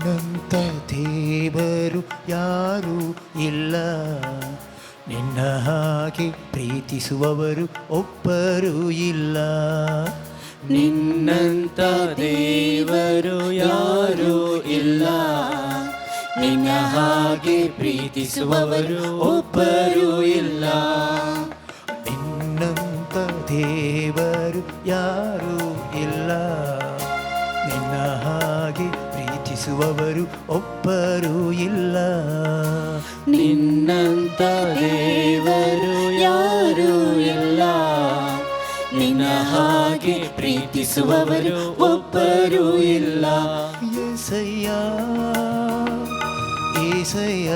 ನಿನ್ನಂತ ದೇವರು ಯಾರೂ ಇಲ್ಲ, ನಿನ್ನ ಹಾಗೆ ಪ್ರೀತಿಸುವವರು ಒಬ್ಬರೂ ಇಲ್ಲ. ನಿನ್ನಂತ ದೇವರು ಯಾರೂ ಇಲ್ಲ, ನಿನ್ನ ಹಾಗೆ ಪ್ರೀತಿಸುವವರು ಒಬ್ಬರೂ ಇಲ್ಲ. ನಿನ್ನಂತ ದೇವರು ಯಾರೂ ಇಲ್ಲ, ನಿನ್ನ ಹಾಗೆ ಪ್ರೀತಿಸುವವರು ಒಬ್ಬರೂ ಇಲ್ಲ. ನಿನ್ನಂತ ದೇವರು ಯಾರೂ ಇಲ್ಲ, ನಿನ್ನ ಹಾಗೆ ಪ್ರೀತಿಸುವವರು ಒಬ್ಬರೂ ಇಲ್ಲ. ಏಸಯ್ಯ, ಏಸಯ್ಯ,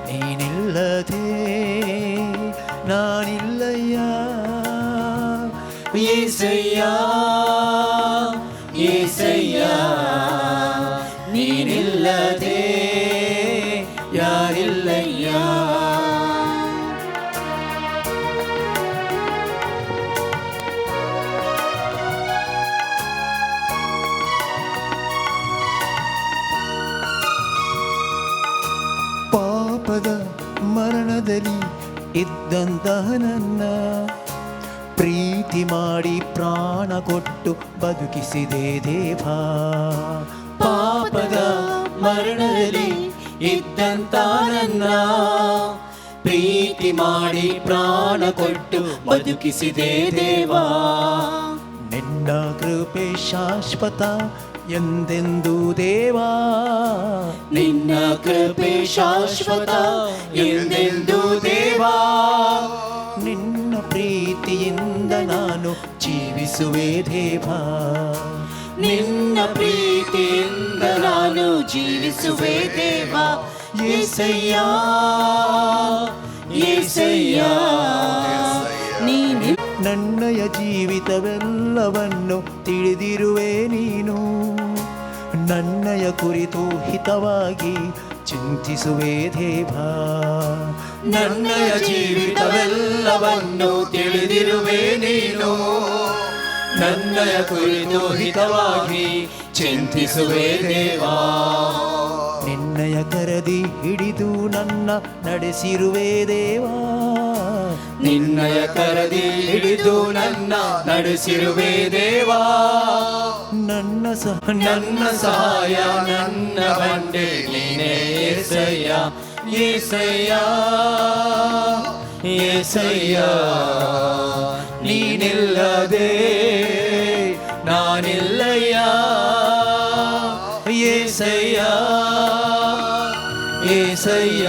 ನೀನಿಲ್ಲದೆ ನಾನಿಲ್ಲಯ್ಯ. ಏಸಯ್ಯ, ಏಸಯ್ಯ, ನೀನಿಲ್ಲದೆ ಯಾರಿಲ್ಲಯ್ಯ. ಪಾಪದ ಮರಣದಲ್ಲಿ ಇದ್ದಂತಹ ನನ್ನ ಪ್ರೀತಿ ಮಾಡಿ ಪ್ರಾಣ ಕೊಟ್ಟು ಬದುಕಿಸಿದೆ ದೇವ. ಪಾಪದ ಮರಣದಲ್ಲಿ ಇದ್ದಂತ ನನ್ನ ಪ್ರೀತಿ ಮಾಡಿ ಪ್ರಾಣ ಕೊಟ್ಟು ಬದುಕಿಸಿದೆ ದೇವಾ. ನಿನ್ನ ಕೃಪೆ ಶಾಶ್ವತ ಎಂದೆಂದು ದೇವಾ. ನಿನ್ನ ಕೃಪೆ ಶಾಶ್ವತ ಎಂದೆಂದು ದೇವಾ. ನಿನ್ನ ಪ್ರೀತಿಯಿಂದ ನಾನು ಜೀವಿಸುವೆ ದೇವಾ. ನಿನ್ನ ಪ್ರೀತಿಯಿಂದ ನಾನು ಜೀವಿಸುವೆ ದೇವಾ. ಏಸಯ್ಯ, ಏಸಯ್ಯ, ನೀನು ನನ್ನಯ ಜೀವಿತವೆಲ್ಲವನ್ನು ತಿಳಿದಿರುವೆ ನೀನು. ನನ್ನಯ ಕುರಿತು ಹಿತವಾಗಿ ಚಿಂತಿಸುವೆ ದೇವಾ. ನನ್ನಯ ಜೀವಿತವೆಲ್ಲವನ್ನು ತಿಳಿದಿರುವೆ ನೀನು. ನನ್ನಯ ಕುರಿತು ಹಿತವಾಗಿ ಚಿಂತಿಸುವೆ ದೇವಾ. ನಿನ್ನಯ ಕರದಿ ಹಿಡಿದು ನನ್ನ ನಡೆಸಿರುವೆ ದೇವಾ. ನಿನ್ನಯ ಕರದಿ ಹಿಡಿದು ನನ್ನ ನಡೆಸಿರುವೆ ದೇವಾ. ನನ್ನ ಸಹ ನನ್ನ ಸಹಾಯ ನನ್ನ ಬಂಡೆ ನೀನೇ ಏಸಯ್ಯ. ಏಸಯ್ಯ, ಏಸಯ್ಯ, ನೀನಿಲ್ಲದೆ ನಾನಿಲ್ಲಯ್ಯ. ಏಸಯ್ಯ, ಏಸಯ್ಯ,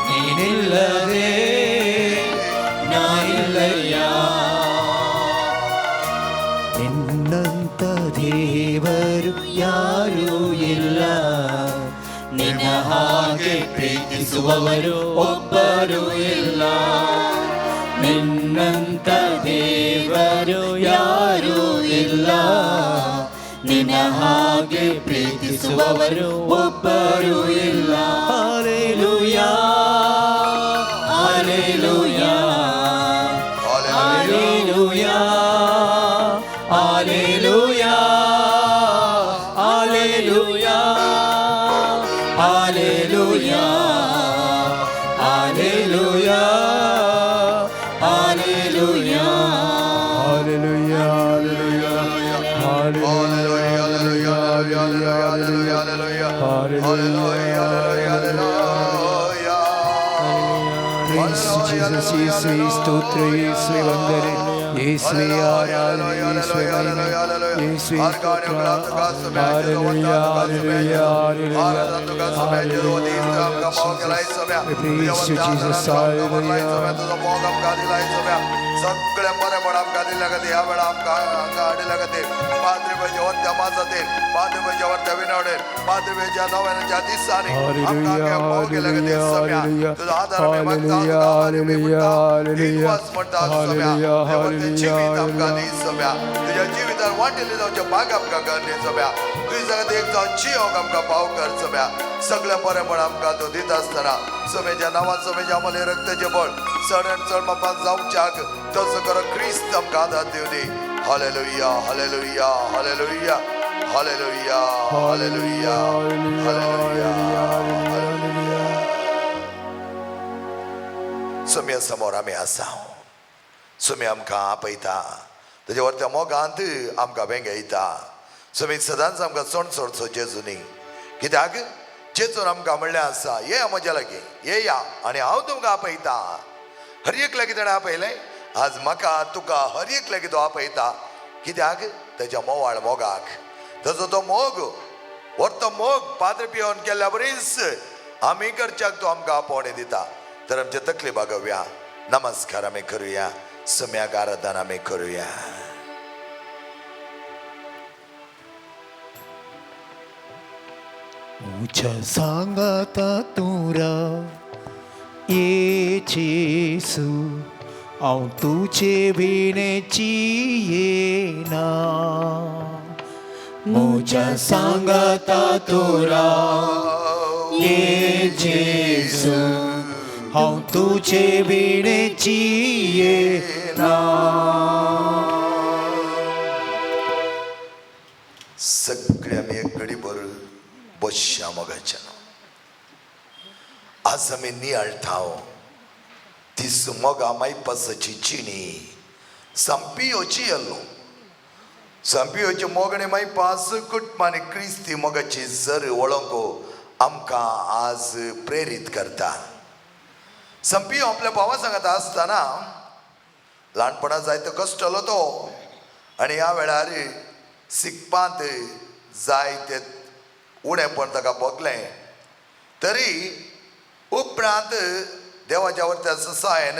ನೀನಿಲ್ಲದೆ ನಾನಿಲ್ಲಯ್ಯ. ನಿನ್ನಂತ ದೇವರು ಯಾರೂ ಇಲ್ಲ, ನಿನ್ನ ಹಾಗೆ ಪ್ರೀತಿಸುವವರು ಒಬ್ಬರೂ ಇಲ್ಲ. ನಿನ್ನಂತ ದೇವರು ಯಾರೂ ಇಲ್ಲ, ನಿನ್ನ ಹಾಗೆ ಪ್ರೀತಿಸುವವರು ಒಬ್ಬರೂ ಇಲ್ಲ. Hallelujah, hallelujah, hallelujah, hallelujah, hallelujah, hallelujah, hallelujah, hallelujah. Hallelujah, hallelujah, hallelujah, hallelujah, hallelujah, hallelujah. Praise Jesus. ಯೇಸುವೇ ಸ್ತೋತ್ರ, ಯೇಸುವೇ ವಂದನೆ, ಯೇಸುವೇ ಆರಾಧನೆ, ಯೇಸುವೇ ಮಹಿಮೆ, ಯೇಸುವೇ ಸ್ತೋತ್ರ. Hallelujah, hallelujah, hallelujah, hallelujah. We praise you, Jesus. Hallelujah. सगळे बरेपण आमकां दिल्ल्या खातीर, ह्या वेळार आमकां हांगा हाडिल्ल्या खातीर, पाद्री वरत्या माजातीर, पाद्री वरत्या विनवणेर, पाद्री नव्याच्या दिसांनी आमकां हांगा पाव केल्ल्या खातीर सम्या तुजो आदार आमी मागता, तुजो आभार आमी म्हणटा, दिनवास म्हणटा सम्या. देवा, जिवीत आमकां दी सम्या, तुज्या जिवितान वांटिल्ले जावचे भाग आमकां कर दी सम्या, तुज्या खातीर एक जावन जियोंक आमकां पाव कर सम्या. सगळें बरेपण आमकां तूं दिता आसतना समेच्या नांवान समेच्या आमले रक्ताचें बळ चड आनी चड मापान जावच्याक तसो कर क्रिस्त आमकां आदार दिवनी. Hallelujah, hallelujah, hallelujah, Hallelujah, hallelujah, hallelujah. सुम्या समोर आमी आसा, सुमी आमकां आपयता, तेजे वरत्या मोगांत आमकां वेंगयता. सुमी सदांच आमकां सोणसोडचो जेजूनी, कित्याक जेजून आमकां म्हणलें आसा, ये म्हज्या लागीं येया आनी हांव तुमकां आपयता. हर एक लागीं ताणें आपयलें, आज म्हाका तुका हर एक लागीं तो आपयता, कित्याक तेज्या मोवाळ मोगाक. ताजो तो मोग व्हरतो मोग पाद्र पिवन केल्ल्या बरीच आमी करच्याक तो आमकां आपोवणें दिता. तर आमचे तकली बागोवया, नमस्कार आमी करुया, सम्याक आराधना आमी करुया. मुझ्या सांगाता तूं राव ये जेसू, हांव तुजे विणेची येना. मुझ्या सांगाता तूं राव ये जेसू, हांव तुजे विणेची येना. सगळे आमी एक घडी भर बसया मोगाच्यान. आज आमी नियाळटा तीस मोगा मायपासाची चिणी संपियोची येल्लो. संपियोची मोग आनी मायपास कुटुंब आनी क्रिस्ती मोगाची जर वळोंक आमकां आज प्रेरीत करता. संपियो आपल्या भावा सांगता आसतना ल्हानपणा जायतो कश्टलो तो, आनी ह्या वेळार शिकपांत जायते उणेपण ताका भोगलें. तरी उपरांत देवाच्या वरत्या ससायन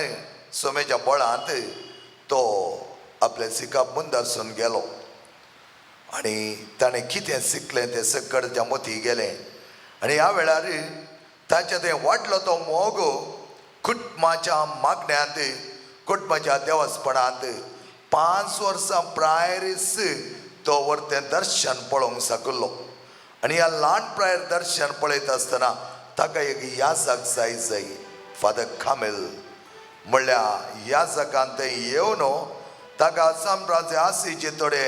सोमेच्या बळांत तो आपल्या शिकप मुंदासून गेलो आनी ताणें कितें शिकलें तें सगळ्या मती गेलें. आनी ह्या वेळार ताचें तें वाडलो तो मोग कुटुंबाच्या मागण्यांत, कुटुंबाच्या देवस्पणांत 5 वर्सां प्रायरीस तो वरतें दर्शन पळोवंक शकलो. आनी ह्या ल्हान प्रायर दर्शन पळयता आसतना ताका एक याजक जाय जाय, फादर कामेल म्हणल्यार याजकान तें येवन ताका साम्राज्य आसीचे थोडे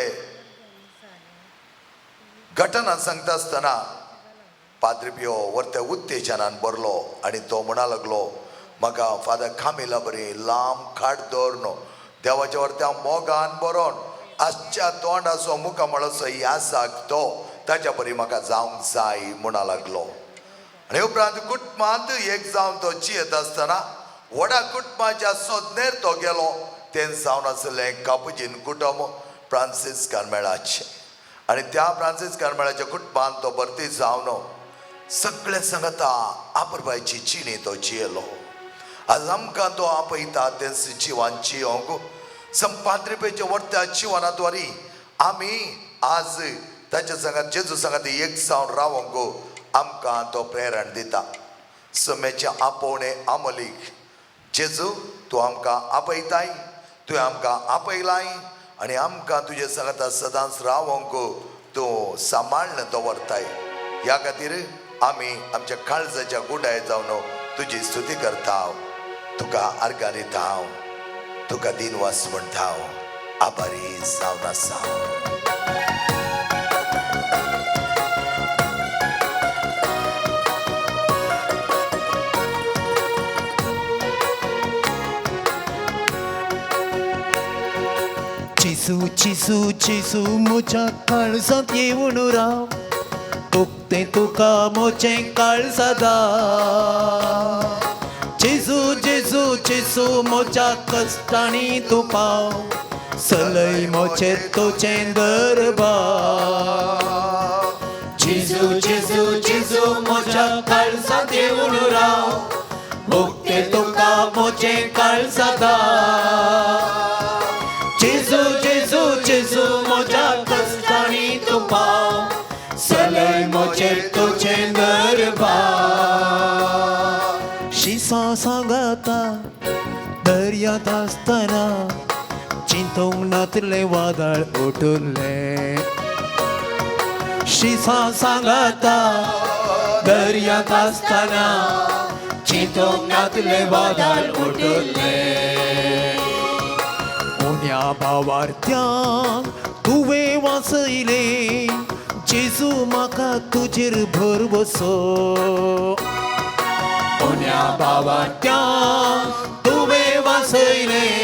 घटना सांगता आसतना पाद्री पियो वरत्या उत्तेजनान भरलो आनी तो म्हणा लागलो, म्हाका फादर कामेला बरी लांब खाट दवरन देवाच्या वरत्या मोगान बरोवन आजच्या तोंडाचो मुखामळाचो याजक तो ताच्या बरी म्हाका जावंक जाय म्हणा लागलो. आनी उपरांत कुटुंबांत एक जावन तो जियेत आसतना व्हडा कुटुंबाच्या सोदनेर तो गेलो. तें जावन आसलें कापुजीन कुटुंब फ्रांसीस कार्मेळाचें. आनी त्या फ्रांसीस कार्मेळाच्या कुटुंबांत तो भरती जावन सगळे सांगता आपरबायची चिणी तो जियेलो. आज आमकां तो आपयता तेंच जिवान जियोंक संपाद्रिपेच्या वरत्या जिवनाद्वारी आमी आज ताच्या सांगात जेजू सांगात एक जावन रावंक आमकां तो प्रेरण दिता. समेचें आपोवणें आमलीक जेजू तूं आमकां आपयताय, तुवें आमकां आपयलाय आनी आमकां तुजे सांगाता सदांच रावंक तूं सांबाळ्न दवरताय. ह्या खातीर आमी आमच्या काळजाच्या गुडाय जावन तुजी स्तुती करता, तुका आर्गां दिता, तुका दिनवास म्हणटा, आभारी जावन आसा. जेजू जेजू जेजू म्हज्या काळजांत येवन राव, उक्तें तुका म्हजें काळजा दार. जेजू जेजू जेजू म्हज्या कश्टांनी तूं पाव, सलय म्हजें तुजें दरबार. जेजू जेजू जेजू म्हज्या काळजांत येवन राव, उक्तें तुका म्हजें काळजा दार. जेजू जेजू जेजू म्हज्या कश्टांनी तूं पाव, सलय म्हजें तुजें दरबार. शिसां सांगाता दर्यांत आसतना चिंतूंक नातलें वादळ उठुल्लें. शिसां सांगाता दर्यांत आसतना चिंतूंक नातलें वादळ उठुल्लें. उण्या भावार्थ्यांक तुवें वाचयलें, जेजू म्हाका तुजेर भरवसो. उण्या भावार्थ्यांक तुवें वाचयलें,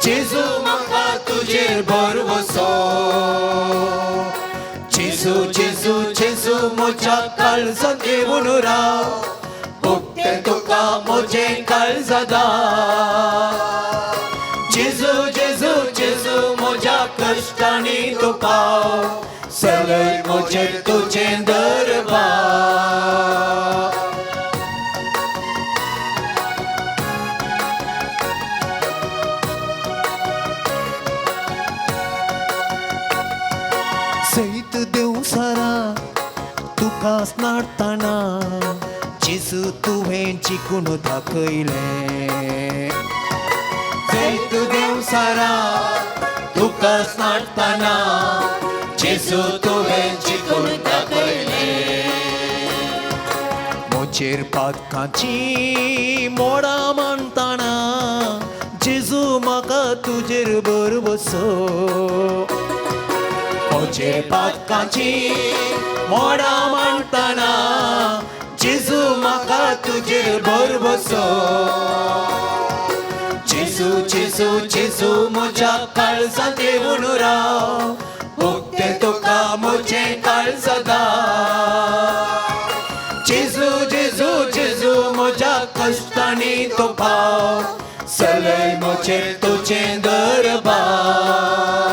जेजू म्हाका तुजेर भरवसो. जेजू जेजू जेजू म्हज्या काळजांत येवन राव, उक्तें तुका म्हजें काळजां. जेजू जेजू जेजू म्हज्या कश्टांनी तूं पाव, सलय म्हजेर तुजें दरबार. सैत देवसारा तुका स्नाडतना, जेजू तुवें जिखून दाखयलें. जैत देवसारा तुका स्नाडतना, जेजू तुवें जिखून दाखयलें. म्हजेर पातकांची मोडां मांडटना, जेजू म्हाका तुजेर भरवसो. म्हजेर पातकांची मोडां मांडटना, जेजू म्हाका तुजेर भरवसो. जेजू जेजू जेजू म्हज्या काळजांत येवन राव, उक्तें तुका म्हजें काळजां. जेजू जेजू जेजू म्हज्या कश्टांनी तूं पाव, सलय म्हजेर तुजें दरबार.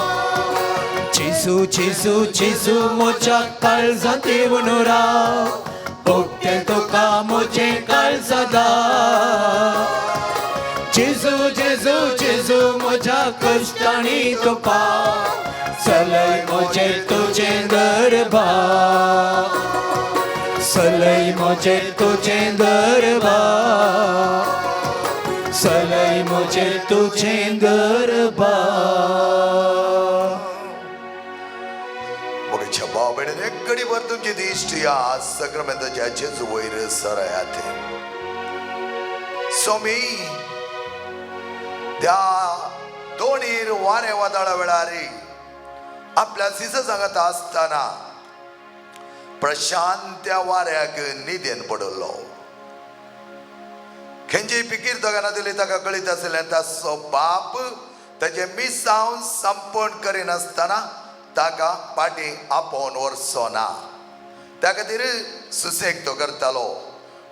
जेजू जेजू जेजू म्हज्या काळजांत येवन राव, उक्तें तुका म्हजें काळजां. जेजू जेजू जेजू म्हज्या कश्टांनी तूं पाव, सलय म्हजेर तुजें दरबार. सलय म्हजेर तुजें दरबार, सलय म्हजेर तुजें दरबार. मोगेच्या भाव भयणीन एक घडीभर तुमची दिश्टी ह्या सक्रमेंताच्या जेजू वयर सरयात. स्वामी त्या दोणीर वारें वादळा वेळार आपल्या सिस सांगता आसतना प्रशांत त्या वाऱ्याक निदेन पडिल्लो. खंयची पिकीर ताका नासली, ताका कळीत आसलें ताचो बाप ताचें मिसांव संपण करिनासतना ताका पाटी आपोवन व्हरचो ना, त्या खातीर सुसेग तो करतालो.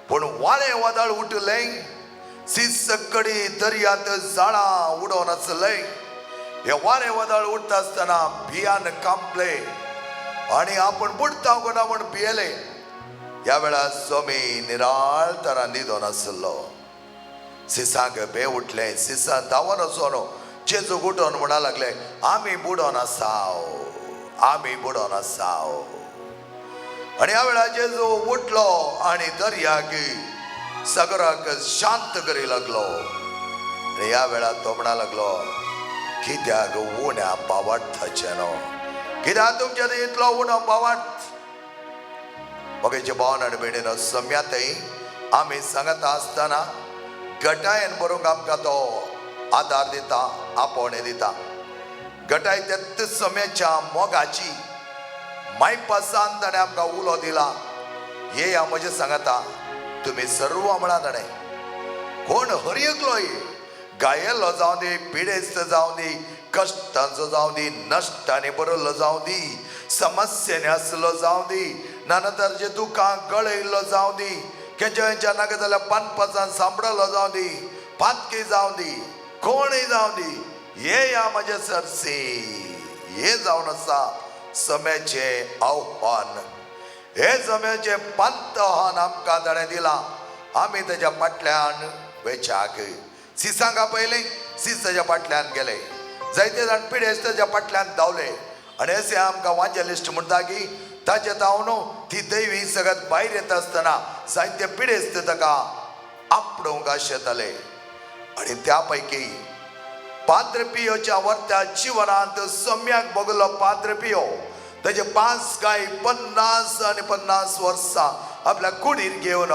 पूण वारें वादळ उठलें, सीस कडी दर्यांत जाळां उडोवन आसलें. हे वारें वादळ उठता आसतना भियान कांपले आनी आपूण बुडटा कोणा म्हूण भियेले. ह्या वेळार स्वामी निराळ तरान न्हिदोन आसलो. सिसांक बे उठले, सिसान धांवन वचोन जेजूक उठोवन म्हणा लागले, आमी बुडोन आसाव, आमी बुडोन आसाव. आनी ह्या वेळार जेजू उठलो आनी दर्याक सगराक शांत करी लागलो. आनी ह्या वेळार तो म्हणा लागलो, कित्याक उण्या पावार्थाचें न्हू, कित्याक तुमच्या इतलो उणो पावार्थ. मोगेचे भावन आनी भयणीनो, सम्यातय आमी सांगता आसतना गटायेन बरोवंक आमकां तो आदार दिता, आपोवणें दिता. गटाय त्याच सम्याच्या मोगाची मायपासान ताणें आमकां उलो दिला. ये हांव म्हजें सांगता, तुमी सर्व म्हणा ताणें, कोण हर एकलो गायेल्लो जावं दी, पिडेस्त जावं दी, कश्टांचो जावं दी, नश्टांनी बरयल्लो जावं दी, समस्यांनी आसलो जावं दी, नाना तरेचे दुकां गळयल्लो जावं दी, खंयच्या खंयच्या नाका जाल्यार पानपासान सांबडलो जावं दी, पातकी जावं दी, कोणूय जावं दी, ये या म्हज्या सरसी. हे जावन आसा सम्याचें आव्हान. हे सम्याचें पंतहान आमकां ताणें दिलां. आमी ताच्या फाटल्यान वेच्याक सिसांक पयलें, सीस ताच्या फाटल्यान गेले, जायते जाण पिडेस्त ताच्या फाटल्यान धांवले. आनी अशें आमकां वांजेलिस्ट म्हणटा की ताचे धांवन ती दैवी सगळ्यात भायर येता आसतना जायते पिडेस्त ताका आपडोवंक आशेताले. आनी त्या पैकी पाद्र पियोच्या वर्त्या जिवनांत सम्याक भोगलो पाद्र पियो. ताचे 5 गाय 50 आनी 50 वर्सां आपल्या कुडीर घेवन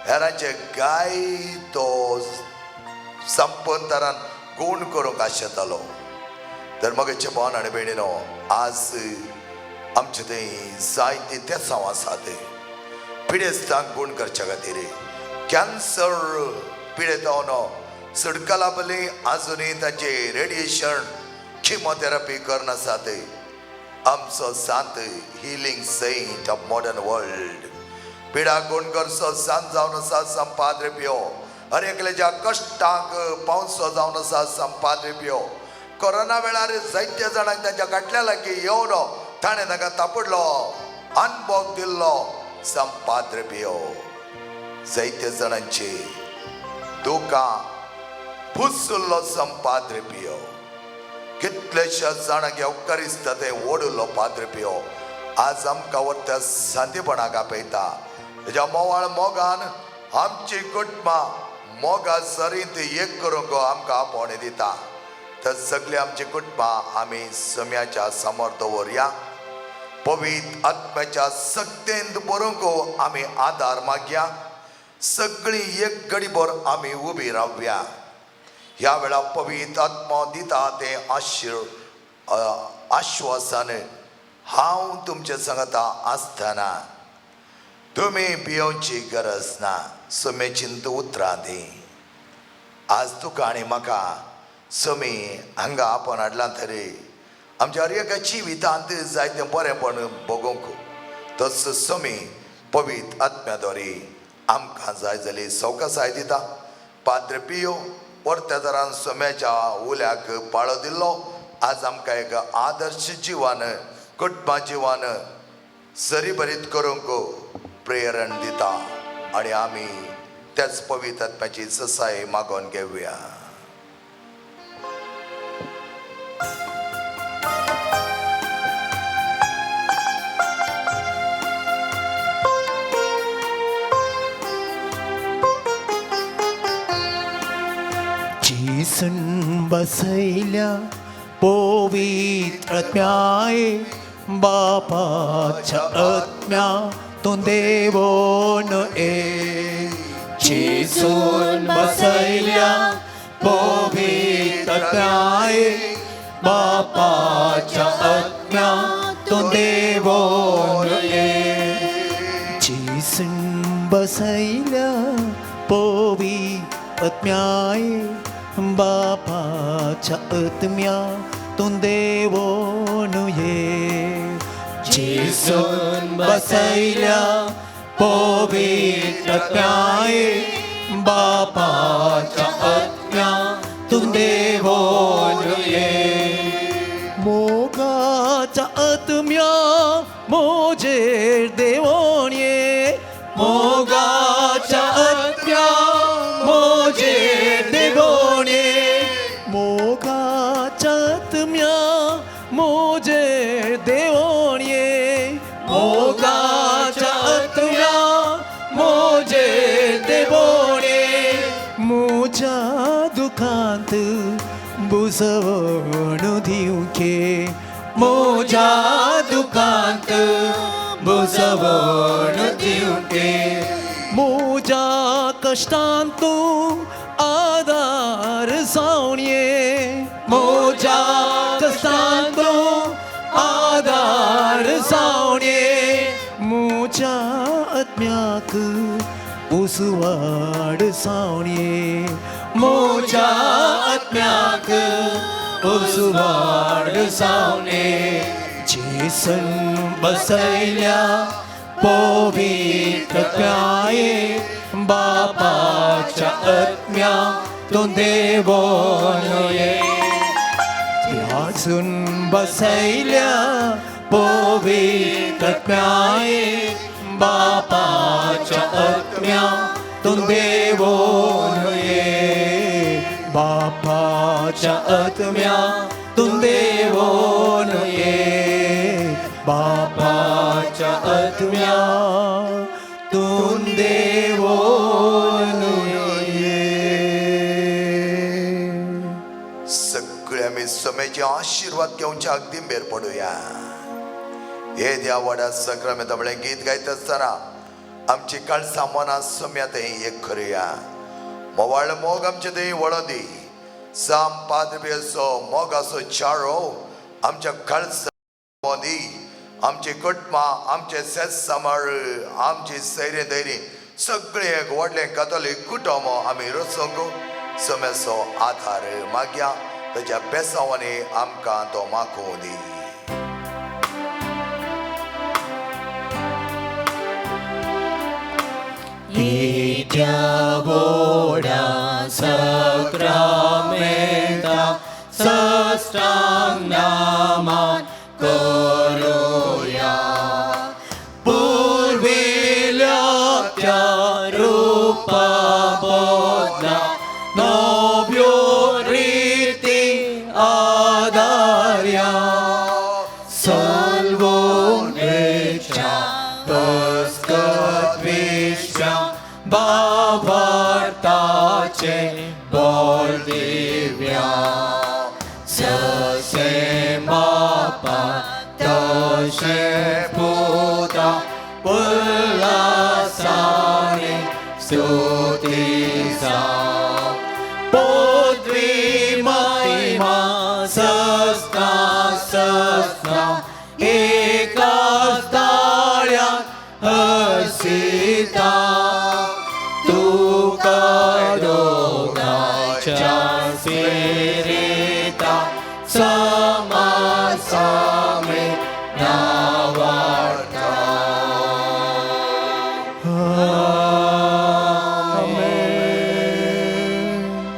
हेरांचे गाय तो संपन तरान गुण करूंक आशेतालो. तर मगेचे भोवन आनी भयणीनो, आज आमचे थंय जायते तेसांव आसात पिडेस्तांक गुण करच्या खातीर. कॅन्सर पिडेतावन सुटका लाभली, आजुनूय तांचे रेडिएशन किमोथेरपी करनासात. आमचो सांत healing saint of modern world पिडा गुण करचो सांत जावन आसा संपाद्रे पियो. हर एकल्याच्या कश्टांक पावसो जावन आसा संपाद्रे पियो. कोरोना वेळार जायत्या जाणांक तांच्या काटल्या लागीं येवन ताणें तांकां तापडलो, अनभोग दिल्लो संपाद्रे पियो. जायत्या जाणांची दुकां पुसुल्लो संपाद्रे पियो. कितलेश्या जाणांक येवकारिस्ता ते ओडुल्लो पाद्रे पियो. आज आमकां व्हरत्या सांतेपणाक आपयता. तेज्या मोवाळ मोगान आमची कुटुंबां मोगा सरींत एक करूंक आमकां आपोवणें दिता. तर सगळीं आमची कुटुंबां आमी सम्याच्या समोर दवरया. पवित्र आत्म्याच्या सक्तेंत बरोवंक आमी आदार मागया. सगळीं एक गडीभर आमी उबी रावया. ह्या वेळार पवित्र आत्मो दिता तें आश्वासन हांव तुमचे सांगता आसतना तुमी पियोवची गरज ना. समेचिंत उतरां दी. आज तुका आनी म्हाका समी हांगा आपोवन हाडलां तरी आमच्या हर एका जिवितांत जायतें बरेंपण भोगूंक तस समी पवित्र आत्म्या द्वारे आमकां जाय जाली सवकासाय दिता. पाद्रे पियो परत्या दरान सम्याच्या उल्याक पाळो दिल्लो. आज आमकां एक आदर्श जिवान कुटुंबा जिवान सरीभरीत करूंक प्रेरण दिता आनी आमी त्याच पवित्र आत्म्याची ससाय मागोवन घेवया. जेसून बसयल्या पवित्र आत्म्याय बापाच्या आत्म्या तूं देवोन ए. जेसून बसयल्या पवित्र आत्म्याय बापाच्या आत्म्या तूं देवोन ए. जेसून बसयल्या पवित्र आत्म्याय बापाच्या आत्म्या तूं देवोन ये. जेसून बसयल्या पवित्र आत्म्याय बापाच्या आत्म्या तूं देवोन ये. मोगाच्या आत्म्या मोजेर देवोन ये. मोगाच्या आत्म्या मोजेर देवोन ये. मोगाच्या आत्म्या मोजेर देवोन ये. मोगाच्या आत्म्या मोजेर देवोन ये. म्हज्या दुखांत बुजवण दिवके. म्हज्या दुखांत बुजवण दिवके. म्हज्या कश्टांत तूं आदार जावन ये. म्हज्या कश्टांत तूं आदार जावन ये. म्हज्या आत्म्याक उजवाड जावन ये. म्हज्या आत्म्याक उजवाड जावन ये. जेसून बसयल्या पवित्र आत्म्याय बापाच्या आत्म्या तूं देवोन ये. जेसून बसयल्या पवित्र आत्म्याय बापाच्या आत्म्या तूं देवोन ये. बापाच्या आत्म्या तूं देवोन ये. बापाच्या आत्म्या तूं देवोन ये. सगळे आमी समेचे आशिर्वाद घेवच्या अगदी मेर पडुया. हे द्या वडा सक्रमेंत म्हळें गीत गायत आसतना आमची काळसां मनां सम्या थंय एक करुया. मोवाळ मोग आमचे थंय वळों दी. साम पाद्रबेचो मोगाचो चारो आमच्या खर्च मोदी आमची कुटुंबां आमचे सेस सांबाळ आमची सैरी दैरी सगळे एक व्हडलें कथोलीक कुटुंब आमी रचोंक सोम्याचो आधार मागया ताच्या बेसांवांनी आमकां तो माखूं दी. येत्या गोडा सक्रामेंता साष्टांग नमन करूया. पुर्विल्या त्या रूपा बदला नव्यो रीती आदार्या. सल्वोन वेच्या पस्कत विश्या भावार्थाचे बोल दिव्या. ससे बापा तशे पुता उल्हासाने स्तुती जावं. पदवी महिमा सस्ना सस्ना एकाच ताळ्यान हसिता. तुका दोगांच्या स्पिरिता समासामे नावार्ता.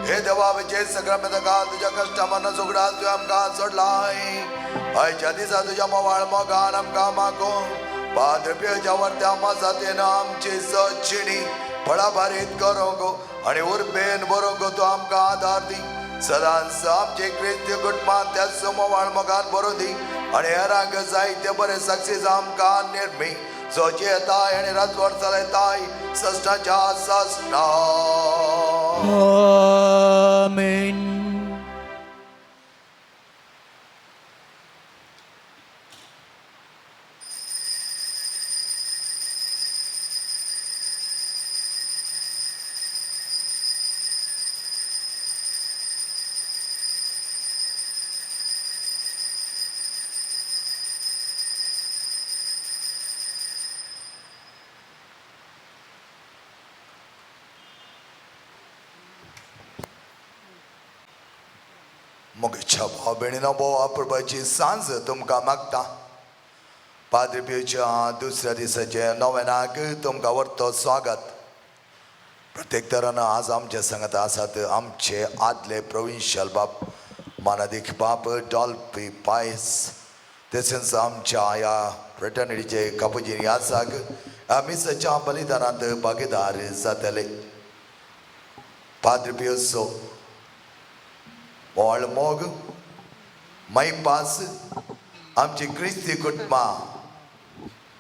हे देवा जे सगळ्या काल तुझ्या कष्टामन सुगडा तुवें आमकां सोडलाय. आयच्या दिसा तुज्या मोवाळ मोगान आमकां मागो पाद्र पियोच्या वर्त्या मजातीन आमची सचिणी फळाभारीत करूंक आनी उर्बेन बरोवंक तूं आमकां आदार दी. सदांच आमचे क्रिस्ती कुटुंबान त्या मोवाळ मोगान बरोवं दी आनी हेरांक जायते बरे साक्षी आमकां निर्मी जो येताय आनी रातभर चलयताय सस्नाच्या सस्ना. आमेन. मोगेच्या भाव भयणीनो भोव अपुरबायेची सांज तुमकां मागता. पाद्री पियोच्या दुसऱ्या दिसाचे नव्यानाक तुमकां व्हरतो स्वागत. प्रत्येक तरान आज आमच्या सांगात आसात आमचे आदले प्रोविन्शियल बाप मानादीक बाप डॉल्फी पायस, तशेंच आमच्या ह्या फ्रेटर्निटीचे कापुजीन यासाक मिसाच्या बलिदानांत भागीदार जातले. पाद्री पियोचो मोळ मोग मैपास आमची क्रिस्ती कुटुंबां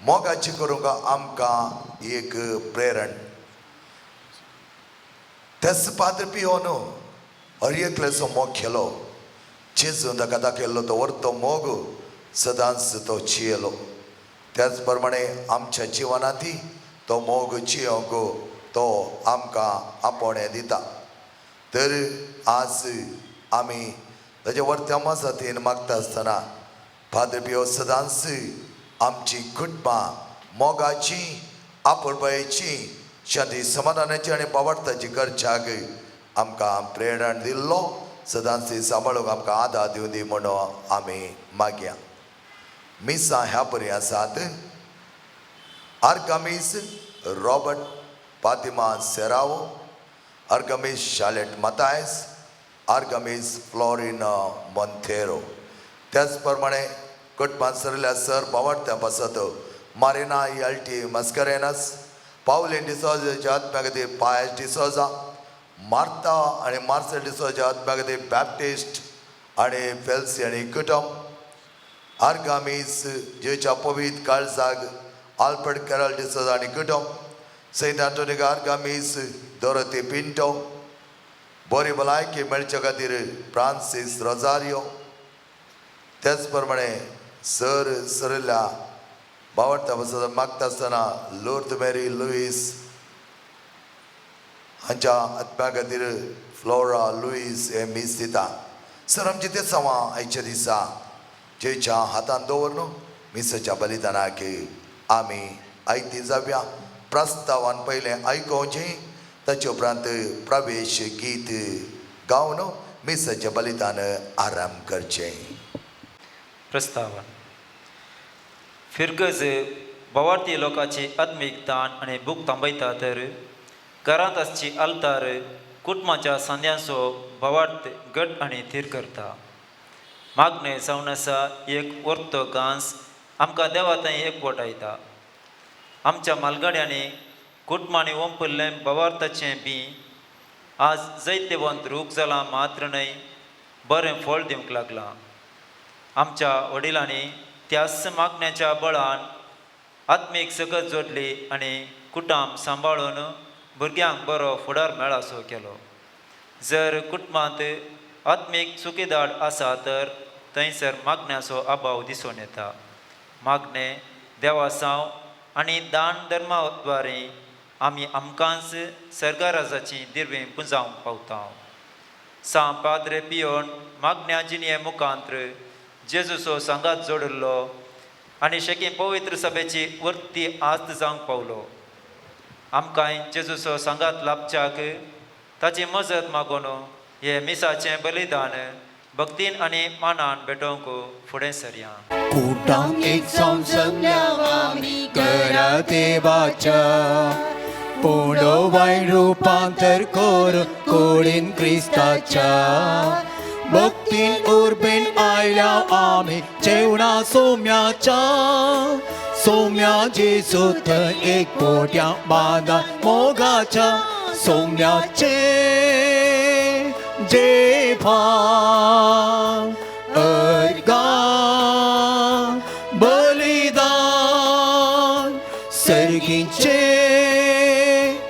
मोगाची करूंक आमकां एक प्रेरण. तेच पाद्र पियोन हर एकल्याचो मोग केलो. जेजून ताका दाखयल्लो तो व्हरतो मोग सदांच तो चियेलो. त्याच प्रमाणे आमच्या जिवनांतय तो मोग चियोंक तो आमकां आपोवणें दिता. तर आज आमी ताच्या वर्त्या मजतीन मागता आसतना फादर पियो सदांच आमची कुटुंबां मोगाची आपुलबायेची शांती समाधानाची आनी बावडताची करच्याक आमकां प्रेरणा दिल्लो सदांच सांबाळूंक आमकां आदार दिवं दी म्हणून आमी मागया. मिसां ह्या परी आसात. आर्कामीस रॉबर्ट फातिमा सेरावो, आर्कामीस शालेट मतायस, आर्कामीस फ्लॉरिन मोंथेरो. त्याच प्रमाणे कुटुंबांत सरल्या सर बावडत्या पासत मारिना एल्टी मस्करेनस, पावलीन डिसोजाच्या आत्म्या खातीर पायस डिसोजा, मार्ता आनी मार्सेल डिसोजा आत्म्या खातीर बॅप्टिस्ट आनी फेल्सी आनी कुटुंब, आर्गामीस जेच्या पवीत काळजाग आल्बर्ट कॅरल डिसोजा आनी कुटुंब, सेंट आंटोनीक आर्गामीस दोरोती पिंटो, बरी भलायकी मेळचे खातीर फ्रांसीस रोजारियो. त्याच प्रमाणे सर सरिल्ल्या बावडता मागता आसतना लुर्द मेरी लुईस हांच्या आत्म्या खातीर फ्लोरा लुईस हे मीस दिता. सर आमची ते सवा आयच्या दिसा जेच्या हातान दवर न्हू मिसाच्या बलिदानाक आमी आयती जावया. प्रस्तावान पयलें आयकोवचें, ताचे उपरांत प्रवेश गीत गावन मिसाचें बलिदान आराम करचें. प्रस्तावन. फिरगज भवार्थी लोकांची आत्मीक ताण आनी भूक थांबयता तर घरांत आसची आल्तार कुटुंबाच्या सांद्यांचो भवार्थ घट आनी थीर करता. मागणें जावन आसा एक वर्तो घांस आमकां देवा थंय एकवटायता. आमच्या मालगाड्यांनी कुटुंबांनी ओंपिल्लें भवार्थाचें बी आज जैतेवंत रूख जालां मात्र न्हय बरें फळ दिवंक लागलां. आमच्या वडिलांनी त्याच मागण्याच्या बळान आत्मीक सकत जोडली आनी कुटुंब सांबाळून भुरग्यांक बरो फुडार मेळासो केलो. जर कुटुंबांत आत्मीक चुकीदाड आसा तर थंयसर मागण्याचो अभाव दिसून येता. मागणें देवासांव आनी दान धर्मा द्वारे आमी आमकांच सर्गाराजाची दिर्वें पुंजावंक पावता. सां पाद्रे पियोन मागण्या जिणये मुखांत्र जेजूचो सांगात जोडिल्लो आनी शेकी पवित्र सभेची वर्ती आस्त जावंक पावलो. आमकांय जेजूचो सांगात लाभच्याक ताची मजत मागून हे मिसाचें बलिदान भक्तीन आनी मानान भेटोवंक फुडें सरया. कुटां एक संसंग्या आमी करा देवाच्या पूण रुपांतर कर कोडीन क्रिस्ताच्या भक्तीन उर्बेन आयल्या आमी जेवणा सोम्याच्या सोम्या जेजू थंय एक पोट्या बांदा मोगाच्या सोम्याचे जेफा अर्गा बलिदान सर्गीचे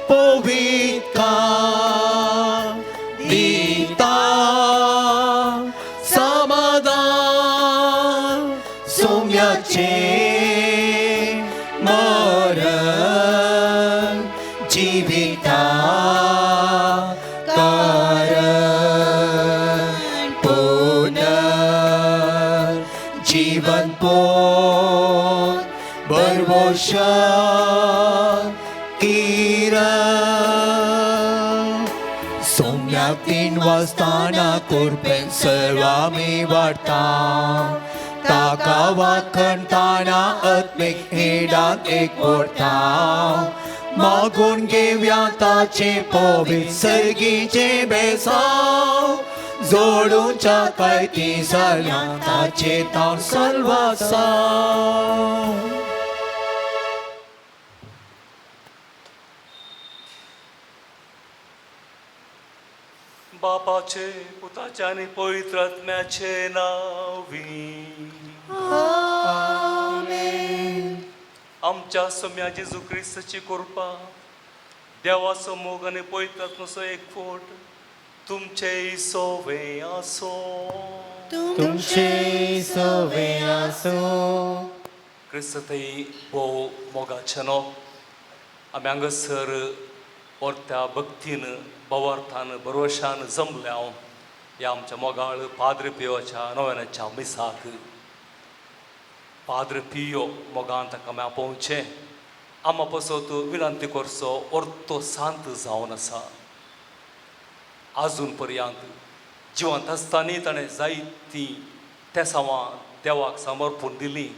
पवित्र दिता समाधान सोम्याचे मरण जिविता कारण पुनर जीवन पोर बरवशा किरण सोम्याक तीन वाजताना कुरपेन सर्वामी वाडटा ताका वाखणताना आत्मीक हिडांत एक पोरता मागून घेवया ताचे पवित्र सर्गीचे बेसांव जोडूच्या कायती जाल्या ताचे ताण सल्वासांव. बापाचे पुताचे आनी पवित्र आत्म्याचे नांवी आमच्या सोम्या जेजू क्रिस्ताची कृपा देवाचो मोग आनी पवित्र आत्म्याचो एकवट तुमचे सोवे आसो. तुमचे सोवे आसो. क्रिस्तय भोव मोगाचे न्हू आमी हांगासर परत्या भक्तीन भवार्थान भरवशान जमल्या ह्या आमच्या मोगाळ पाद्र पियोच्या नव्याच्या मिसाक. पाद्र पियो मोगान ताका आमी आपोवचें आमा पसत विनंती करचो orto सांत जावन आसा. आजून पर्यंत जिवंत आसतानी ताणें जायतीं तेसांवां देवाक समर्पण दिलीं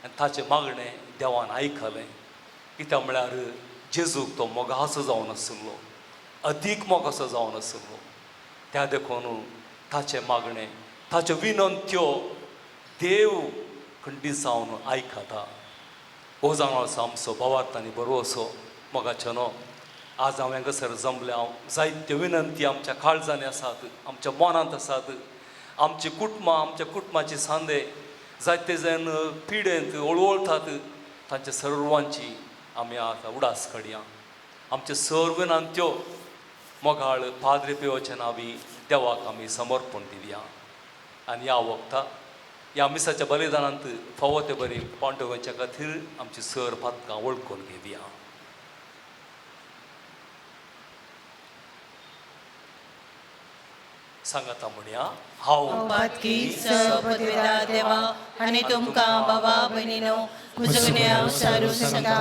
आनी ताचें मागणें देवान आयकलें. कित्याक म्हळ्यार जेजूक तो मोगाचो जावन आशिल्लो, अदीक मोगाचो जावन आशिल्लो. त्या देखून ताचें मागणें ताच्यो विनंत्यो देव खंडीत जावन आयकता. हो जावन आसा आमचो भावार्थ आनी बरो मोगाचो न्हू. आज हांव हांगासर जमल्या हांव जायत्यो विनंती आमच्या काळजांनी आसात, आमच्या मनांत आसात. आमची कुटुंबां आमच्या कुटुंबाचे सांदे जायते जाण पिडेंत वळवळटात तांच्या सर्वांची आमी आतां उडास काडया. आमचे सर्व विनंत्यो मोगाळ पाद्रे पियोच्या नांवी देवाक आमी समर्पण दिवया. आनी ह्या वखता ह्या मिसाच्या बलिदानांत फावो ते बरी पांडवांच्या खातीर आमची सर पातकां वळखून घेवया. सांगाता म्हणया हांव पातकी सपदवेदा देवा आनी तुमकां बाबा भयणीनो म्हजो सारून सांगता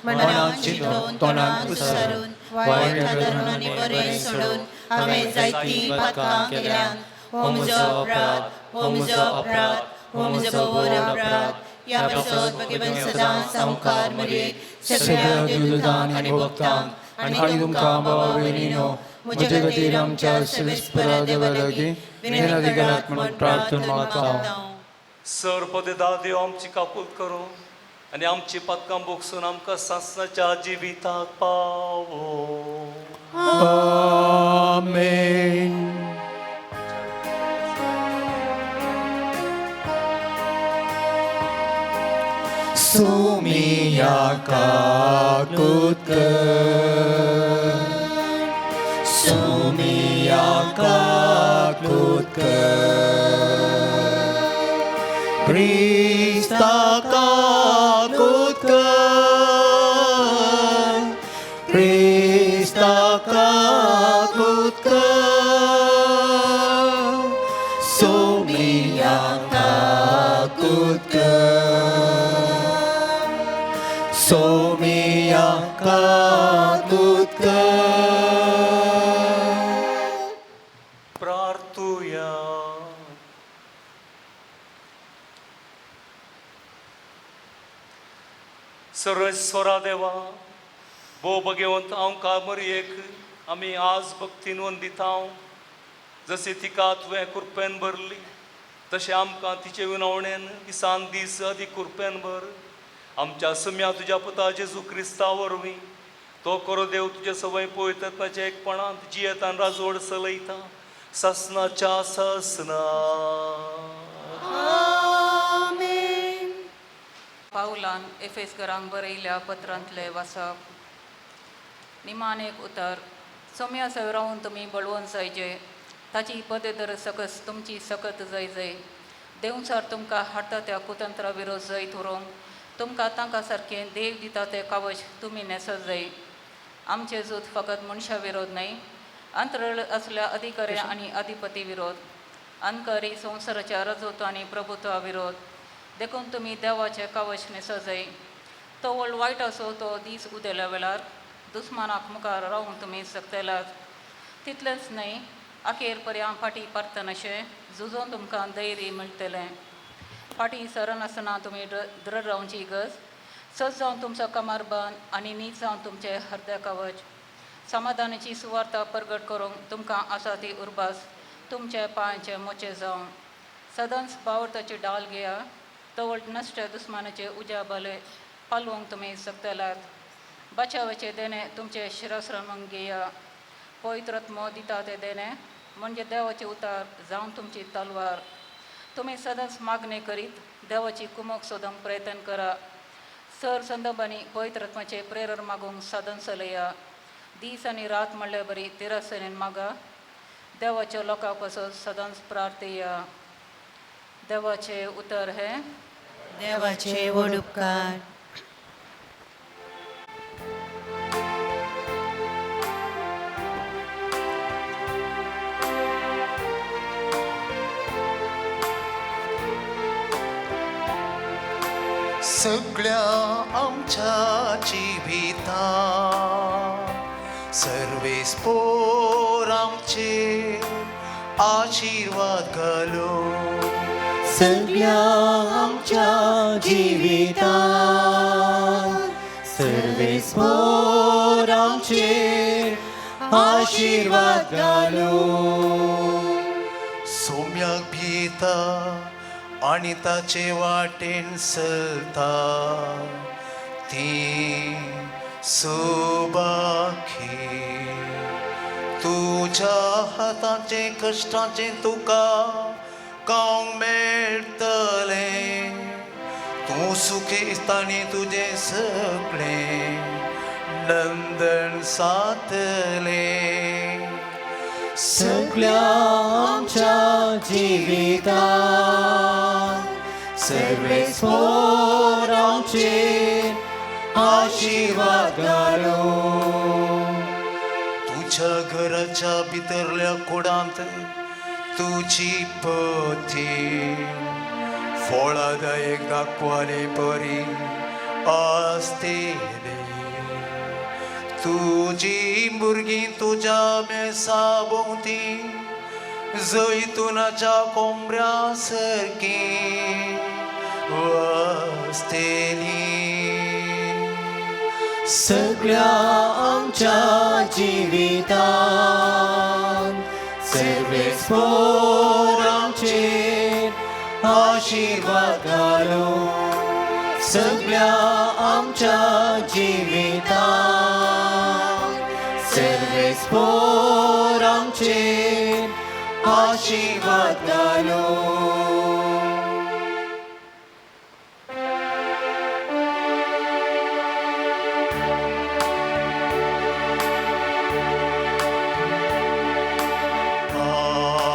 मनान चिंतून तोंडान उसारून वायट धरून आनी बरें सोडून हांवें जायतीं पातकां केल्यान. हो म्हजो अपराध, हो म्हजो अपराध, हो म्हजो व्हड अपराध. ह्या पासत भगवान सदां सावकार मरयेक सगळ्या देवदूतांक आनी भक्तांक आनी तुमकां बाबा भयणीनो म्हजे खातीर आमच्या सर्वेस्परा देवा लागीं विनंती करात म्हणून प्रार्थना मागता. सर पदेदा देव आमची काकूत करूं आनी आमची पातकां बोगसून आमकां सासणाच्या जिविताक पावो. आमेन. सुमिया काकूत कर, सुमिया काकूत कर, क्रिस्ता काकूत कर, क्रिस्ता काकूत कर, सुमिया काकूत कर, सोमिया काकूत कर. प्रार्थुया. सर्वेस्वरा देवा भोव भगवंत हांव कामरयेक आमी आज भक्तीन वंदिता. जशी तिका तुवें कुरपेन भरली तशें आमकां तिचे विनवणेन दिसान दीस अदीक कुरपेन भर. आमच्या सम्या तुज्या पुता जेजू क्रिस्ता वरवीं तो करो देव तुजे सवय पवित्रत्वाच्या एकपणांत जियेतान राजवड चलयता सासनाच्या सासना. पावलान एफेसकरांक बरयल्या पत्रांतले वाचप. निमान एक उतर सोम्या सय रावून तुमी बळवंत जायजे, ताची पदे सकस तुमची सकत जाय जाय. देवचार तुमकां हाडटा त्या कुतंत्रा विरोध जैत उरोंक तुमकां तांकां सारकें देव दिता तें कावच तुमी न्हेसत जाय. आमचें झूज फकत मनशा विरोध न्हय, अंतरळ असल्या अधिकारी आनी अधिपती विरोध, अनकारी संवसाराच्या रजत्व आनी प्रभुत्वा विरोध. देखून तुमी देवाचें कवच न्हेसत जाय. तो व्हड वायट आसो तो दीस उदेल्या वेळार दुस्मानाक मुखार रावूंक तुमी शकतलात. तितलेंच न्हय, अखेर पर्यां फाटीं परतनाशें झुजोन तुमकां धैर्य मेळटलें. फाटीं सरनासतना तुमी दृढ रावची गरज. सज जावन तुमचो कमरबंद आनी नीच जावन तुमचें हृदय कवच. समाधानाची सुवार्ता परगट करूंक तुमकां आसा ती उर्बास तुमच्या पांयांचे मोचे जावं. सदांच बावडताची डाल घेया, तवळ नश्ट दुस्मानाचे उज्या बले पालवंक तुमी शकतलात. बचावाचें देणें तुमचें शिरस्रमंक घेया. पवित्रत्मो दिता तें देणें म्हणजे देवाचे उतार जावन तुमची तलवार. तुमी सदांच मागणें करीत देवाची कुमक सोदूंक प्रयत्न करा. सर संदर्भांनी पवित्रत्माचें प्रेरण मागूंक साधन चलया. दीस आनी रात म्हणल्यार बरी तिरसनेन मागा. देवाच्या लोकां पासून सदांच प्रार्थया. देवाचें उतर हें देवाचे व्हड उपकार. सगळ्या आमच्या जिवितांत सर्वेस्पोर आमचे आशिर्वाद घालो. सगळ्या आमच्या जिवितांत सर्वेस्पोर आमचे आशिर्वाद घालो. सोम्याक भियेता आनी ताचे वाटेन चलता ती सुबाखी. तुज्या हाताचें कश्टाचें तुका खावंक मेळटलें. तूं सुखी तुजें सगळें नंदन सातलें. सगळ्या आमच्या जिवितांत सर्वेस्पोर आमचेर आशिर्वाद घालो. तुज्या घराच्या भितरल्या कुडांत तुजी पती फळादायक दाखवाले परी आसतली. तुजी भुरगीं तुज्या मेसा भोंवती जैतुनाच्या कोंबऱ्या सारकी वसतली. सगळ्या आमच्या जिवितान सर्वेस्पोर आमचेर आशिर्वाद घालूं. सगळ्या आमच्या जिवितान सर्वेस्पोर आमचेर आशिर्वाद घालूं.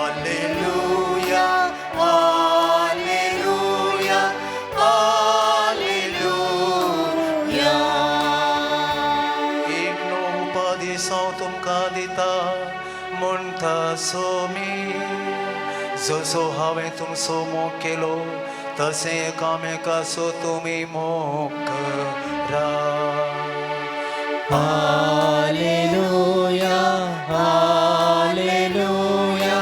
Alleluia, Alleluia, Alleluia. एक नवो उपदेश हांव तुमकां दिता म्हणटा सोमी, जसो हांवें तुमचो मोग केलो तशें एकामेकाचो तुमी मोग करा. Alleluia, Alleluia,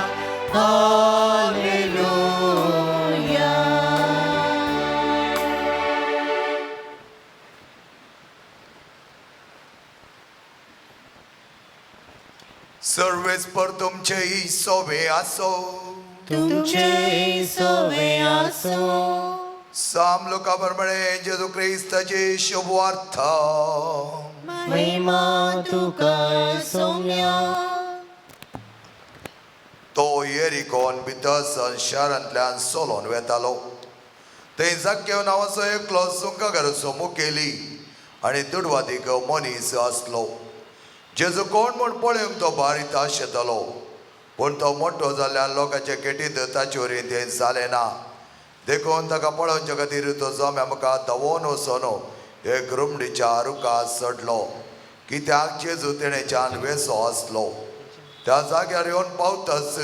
Alleluia. सर्वेस्पर तुमचे सोवे आसो. तुमचे सोवे आसो. साम लोका प्रमाणे जेजू क्रिस्ताची शुभवार्ता. महिमा तुका सोम्या. तो येरिकोन भितर शारांतल्यान सोलोन वेतालो. थंय जाक्केव नांवाचो एकलो सुंकागाराचो मुखेली आनी दुडवादीक मनीस आसलो. जेजू कोण म्हूण पळोवंक तो बारीत आशेतालो, पूण तो मोटो जाल्ल्यान लोकांचे गेटींत ताचे वरी तें जालें ना. देखून ताका पळोवचे खातीर तो जम्या मुखार धांवोन वचोन एक रुमडीच्या रुखार चडलो, कित्याक जेजू तेणेच्यान वेसो आसलो. त्या जाग्यार येवन पावताच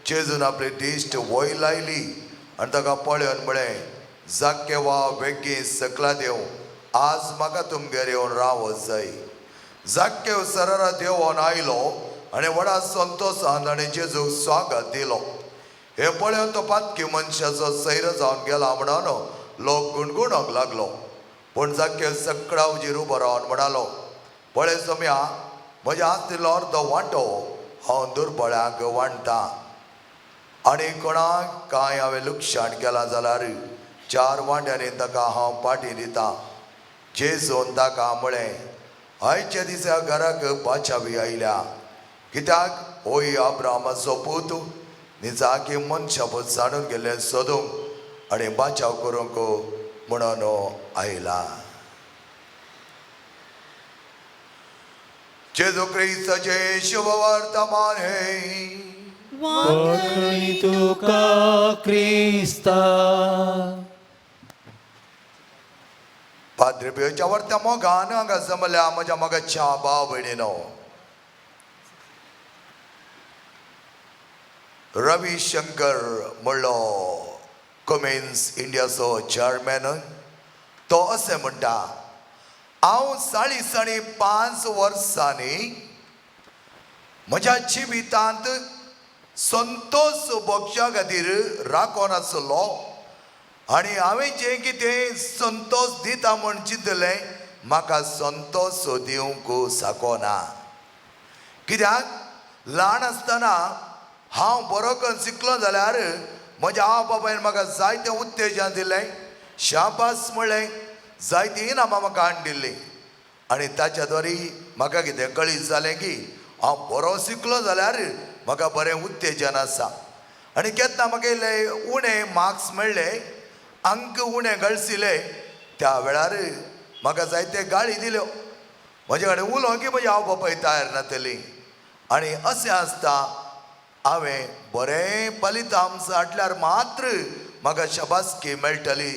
जेजून आपली दिश्ट वयर लायली आनी ताका पळोवन म्हळें, जाक्केवा बेगीन सकला देव, आज म्हाका तुमगेर येवन रावत जाय. जाक्केव सरारा देंवोन आयलो आनी व्हडा संतोशान ताणें जेजूक स्वागत दिलो. हे पळोवन तो पातकी मनशाचो सैर जावन गेला म्हणून लोक गुणगुणोंक लागलो. पूण जाक्केव सकळा हुजीर उबो रावन म्हणालो, पळय सोम्या, म्हज्या आस्तिल्लो अर्दो वांटो हांव दुर्बळ्यांक वांट्टा आनी कोणाक कांय हांवें लुकसाण केलां जाल्यार 4 वांट्यांनी ताका हांव पाटी दितां. जेजून ताका म्हळें, आयच्या दिसा घराक पाचावी आयल्या, कित्याक होय अब्रामाचो पूत निजाकी मनशापत जाणून गेल्लें सोदूंक आनी बाचाव करूंक म्हणून आयला. जेजू क्रिस्ताचे शुभवर्तमान हे. वाखणी तुका क्रिस्ता. पाद्री पियोच्या वर्त्या मोगान हांगा जमल्या म्हज्या मोगाच्या भाव भयणीनो, रवी शंकर म्हणलो कमेन्स इंडियाचो चेअरमॅन, तो अशें म्हणटा, हांव 45 वर्सांनी म्हज्या जिवितांत संतोष भोगच्या खातीर राखोन आसलो आनी हांवें जें कितें संतोष दिता म्हूण चिंतलें म्हाका संतोष दिवंक शकना. कित्याक ल्हान आसतना हांव बरो करून शिकलो जाल्यार म्हज्या आवय बापायन म्हाका जायतें उत्तेजन दिलें, शाबास म्हणलें, जायतीं इनामां म्हाका हाडून दिल्लीं आनी ताच्या द्वारी म्हाका कितें कळीत जालें की हांव बरो शिकलो जाल्यार म्हाका बरें उत्तेजन आसा. आनी केन्ना म्हाका इल्ले उणें मार्क्स मेळ्ळे, अंक उणें गळसिले, त्या वेळार म्हाका जायते गाळी दिल्यो. म्हजे कडेन उलोवंक की म्हजी आवय बापाय तयार नातली. आनी अशें आसता हांवें बरें फलितांश हाडल्यार मात्र म्हाका शाबासकी मेळटली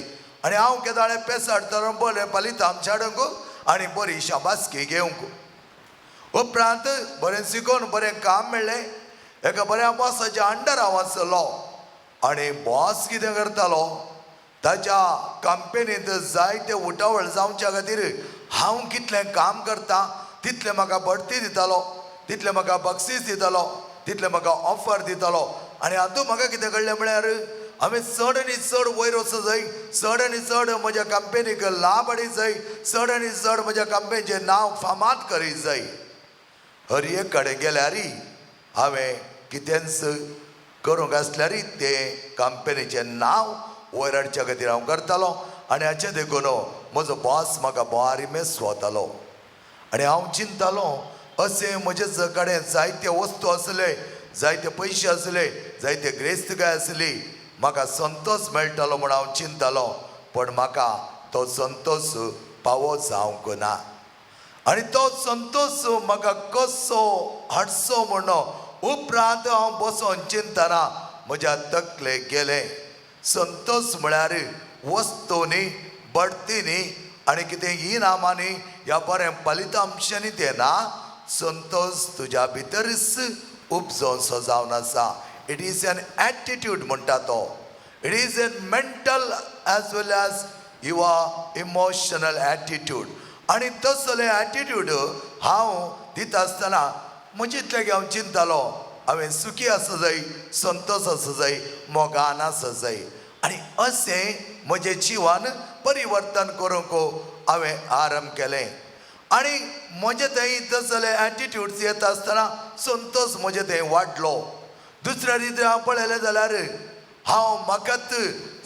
आनी हांव केदाळे पेसाडटलो बरें फलितांश हाडूंक आनी बरी शाबासकी घेवंक. उपरांत बरें शिकोवन बरें काम मेळ्ळें. एका बऱ्या बॉसाच्या अंडर हांव आसलो आनी बॉस कितें करतालो, ताच्या कंपनींत जायते उटावळ जावच्या खातीर हांव कितलें काम करता तितलें म्हाका बढती दितालो, तितलें म्हाका बक्षीस दितालो, तितलें म्हाका ऑफर दितालो. आनी हातूंत म्हाका कितें कळ्ळें म्हळ्यार हांवें चड आनी चड वयर वचूं जाय, चड आनी चड म्हज्या कंपनीक लाभ हाडी जाय, चड आनी चड म्हज्या कंपनीचें नांव फामाद करीत जाय. हर एक कडेन गेल्यार हांवें कितेंच करूंक आसल्यार तें कंपनीचें नांव वयर हाडच्या खातीर हांव करतालो. आनी हाचें देखून म्हजो बॉस म्हाका बारी मेस्वतालो. आनी हांव चिंतालो अशें म्हजे कडेन जायते वस्तू आसले, जायते पयशे आसले, जायते ग्रेस्तकाय आसली, म्हाका संतोश मेळटालो म्हूण हांव चिंतालो, पूण म्हाका तो संतोश पावो जावंक ना. आनी तो संतोश म्हाका कसो हाडचो म्हूण उपरांत हांव बसोन चिंतना म्हज्या तकलेक गेलें. संतोश म्हळ्यार वस्तूंनी, बढतींनी आनी कितें इनामांनी ह्या बरें फलितांशांनी तें ना. संतोश तुज्या भितरच उपजोवचो जावन आसा. It is an attitude म्हणटा तो. It is an mental as well as your emotional attitude. आनी तसलें एटिट्यूड हांव दिता आसतना म्हजे इतलें हांव चिंतालो हांवें सुखी आसूं जाय, संतोश आसूं जाय, मोगान आसूं जाय. आनी अशें म्हजें जिवन परिवर्तन करूंक हांवें आरंभ केलें. आनी म्हजें थंय तसले एटिट्यूड्स येता आसतना संतोश म्हजें थंय वाडलो. दुसऱ्या रितीन हांव पळयलें जाल्यार हांव म्हाकाच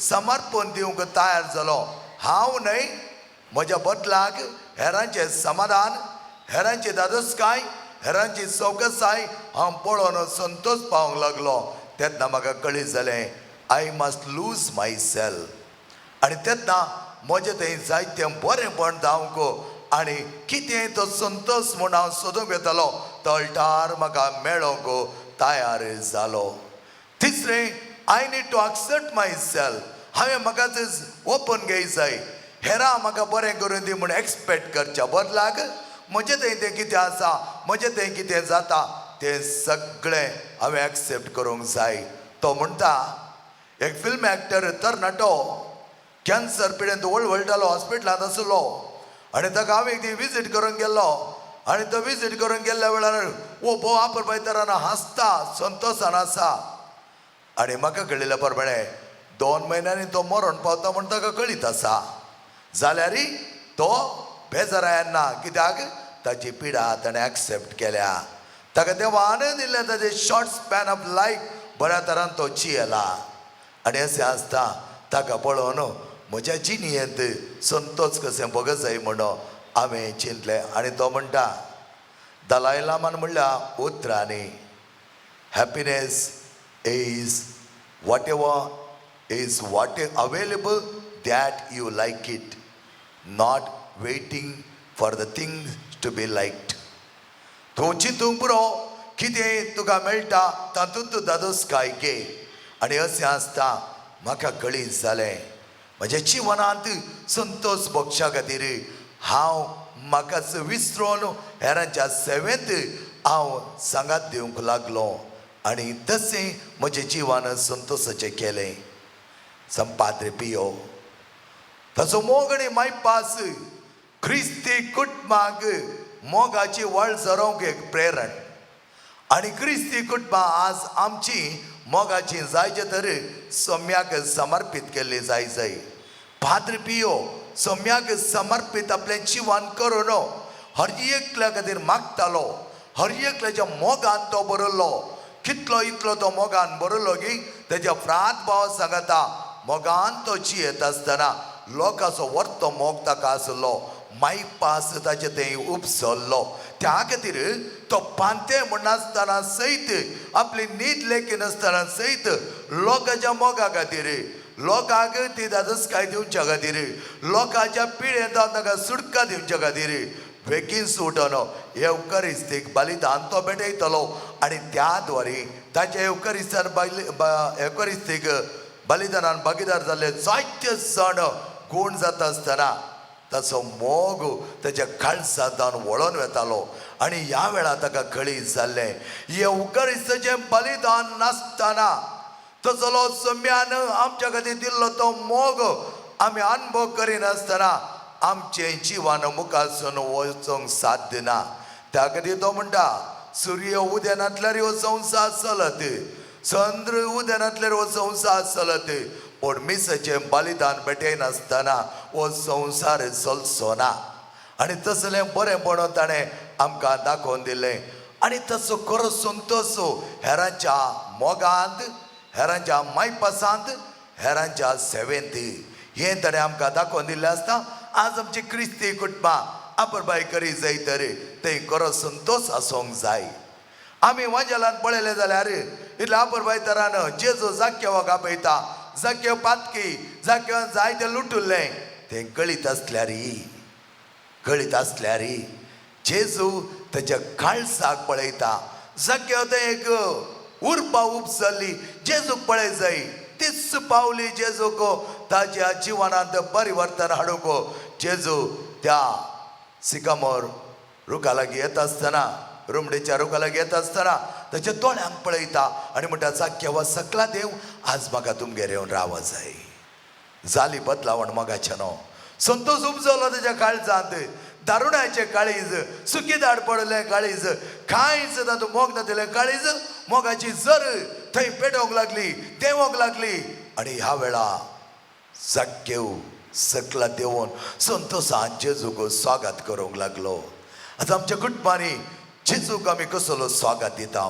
समर्पण दिवंक तयार जालो. हांव न्हय, म्हज्या बदलाक हेरांचें समाधान, हेरांची धादोसकाय, हेरांची चवकसाय हांव पळोवन संतोश पावंक लागलो. तेन्ना म्हाका कळीत जालें I must lose my self. आनी तेन्ना म्हजें थंय जायतें बरेंपण जावंक आनी कितें तो संतोश म्हूण हांव सोदूंक येतालो तो अल्टार म्हाका मेळोंक तयार जालो. तिसरें, I need to accept my self. हांवें म्हाकाच ओपन घेय जाय. हेरां म्हाका बरें करून दी म्हूण एक्सपेक्ट करच्या बदलाक म्हजें थंय तें कितें आसा, म्हजें थंय कितें जाता तें सगळें हांवें एक्सेप्ट करूंक जाय. तो म्हणटा एक फिल्म एक्टर तरणाटो कॅन्सर पिडेंत वळवळटालो, हॉस्पिटलांत आसलो आनी ताका हांव एक दीस विजीट करूंक गेल्लो. आनी तो विजीट करूंक गेल्ल्या वेळार वो भोव आपरपायतरान हांसता, संतोशान आसा. आनी म्हाका कळिल्ल्या प्रमाणे 2 म्हयन्यांनी तो मरण पावता म्हूण ताका कळीत आसा. जाल्यार तो बेजारायन ना, कित्याक ताची पिडा ताणें एक्सेप्ट केल्या. ताका देवान दिल्लें ताजें शॉर्ट स्पॅन ऑफ लायफ बऱ्या तरान तो जियेला. आनी अशें आसता ताका पळोवन म्हज्या जिणयेंत संतोश कशें भोगत जाय म्हूण हांवें चिंतलें. आनी तो म्हणटा दलाय लामान म्हणल्या उतरांनी, happiness is whatever is what available that you like it, not waiting for the things to be liked. तूं चिंतूंक पुरो कितें तुका मेळटा तातूंत तूं धादोसकाय घे. आनी अशें आसता म्हाका कळीत जालें म्हज्या जिवनांत संतोश भोगच्या खातीर हांव म्हाकाच विसरून हेरांच्या सेवेंत हांव सांगात दिवंक लागलो. आनी तशें म्हजें जिवन संतोशाचें केलें. संपाद्रे पियो ताचो मोग आनी मायपास क्रिस्ती कुटुंबाक मोगाची वळ झरोवंक एक प्रेरण. आनी क्रिस्ती कुटुंबां आज आमची मोगाची जायचे तर सोम्याक समर्पीत केल्ली जाय जाय. पाद्र पियो सोम्याक समर्पीत आपलें जिवन करून हर एकल्या खातीर मागतालो. हर एकल्याच्या मोगान तो बरयल्लो. कितलो इतलो तो मोगान बरयलो की तेज्या फ्रात भाव सांगता मोगान तो जियेत आसतना लोकांचो वर्तो मोग ताका आसलो, मायपास ताचे थंय उपसल्लो. त्या खातीर तो पांते म्हणनासतना सयत आपली न्हीद लेखिनासतना सयत लोकांच्या मोगा खातीर, लोकांक ती धादोसकाय दिवच्या खातीर, लोकांच्या पिळेंत ताका सुटका दिवच्या खातीर बेगीन सुटोन येवकरिस्तीक बलिदान तो भेटयतलो. आनी त्या द्वारे ताच्या येवकरिस्तान येवकरिस्तीक बलिदानान भागीदार जाल्ले जायते जाण गूण जाता आसतना ताचो मोग ताच्या काळजांत वळोन वेतालो. आनी ह्या वेळार ताका कळीत जाल्लें हें उकारिस्ताचें बलिदान नासतना तसलो सम्यान आमच्या खातीर दिल्लो तो मोग आमी अनुभव करिनासतना आमचें जिवन मुखारसून वचूंक साध्य ना. त्या खातीर तो म्हणटा, सूर्य उदेनातल्यार हो संवसार चलत, चंद्र उदेनातल्यार हो संवसार चलत, पूण मिसाचें बलिदान भेटयनासतना हो संवसार चलचो ना. आनी तसलें बरेंपण ताणें आमकां दाखोवन दिलें. आनी तसो खरो संतोश हेरांच्या मोगांत, हेरांच्या मायपासांत, हेरांच्या सेवेंत हें ताणें आमकां दाखोवन दिल्लें आसता. आज आमची क्रिस्ती कुटुंबां आपरबाय करी जाय तर थंय खरो संतोश आसूंक जाय. आमी वांजेलान पळयलें जाल्यार इतले आपरबाय तरान जेजू जाक्यवाक आपयता, जाक्य पातकी, जाक्यवान जायतें लुटुल्लें, तें कळीत आसल्यार, कळीत आसल्यार जेजू ताच्या काळसाक पळयता. जाक्य तें एक उर्बा उपसल्ली जेजूक पळय जाय, तीच पावली जेजूक ताच्या जिवनांत परिवर्तन हाडूंक. जेजू त्या सिकामोर रुखा लागीं येता आसतना, रुमडेच्या रुखा लागीं येता आसतना ताच्या दोळ्यांक पळयता आनी म्हणटा, जाक्य सकला देव, आज म्हाका तुमगेर येवन राव जाय. जाली बदलावण मोगाचें न्हू. संतोश उपजलो ताच्या काळजांत, दारुणाचें काळीज, सुखीदाड पडलें काळीज, कांयच तातूंत मोग नातिल्लें काळीज, मोगाची जर थंय पेटोवंक लागली, देंवोंक लागली. आनी ह्या वेळा जाक्यव सकला देंवोन संतोशान जेजूक स्वागत करूंक लागलो. आतां आमच्या कुटुंबांनी जेजूक आमी कसलो स्वागत दिता?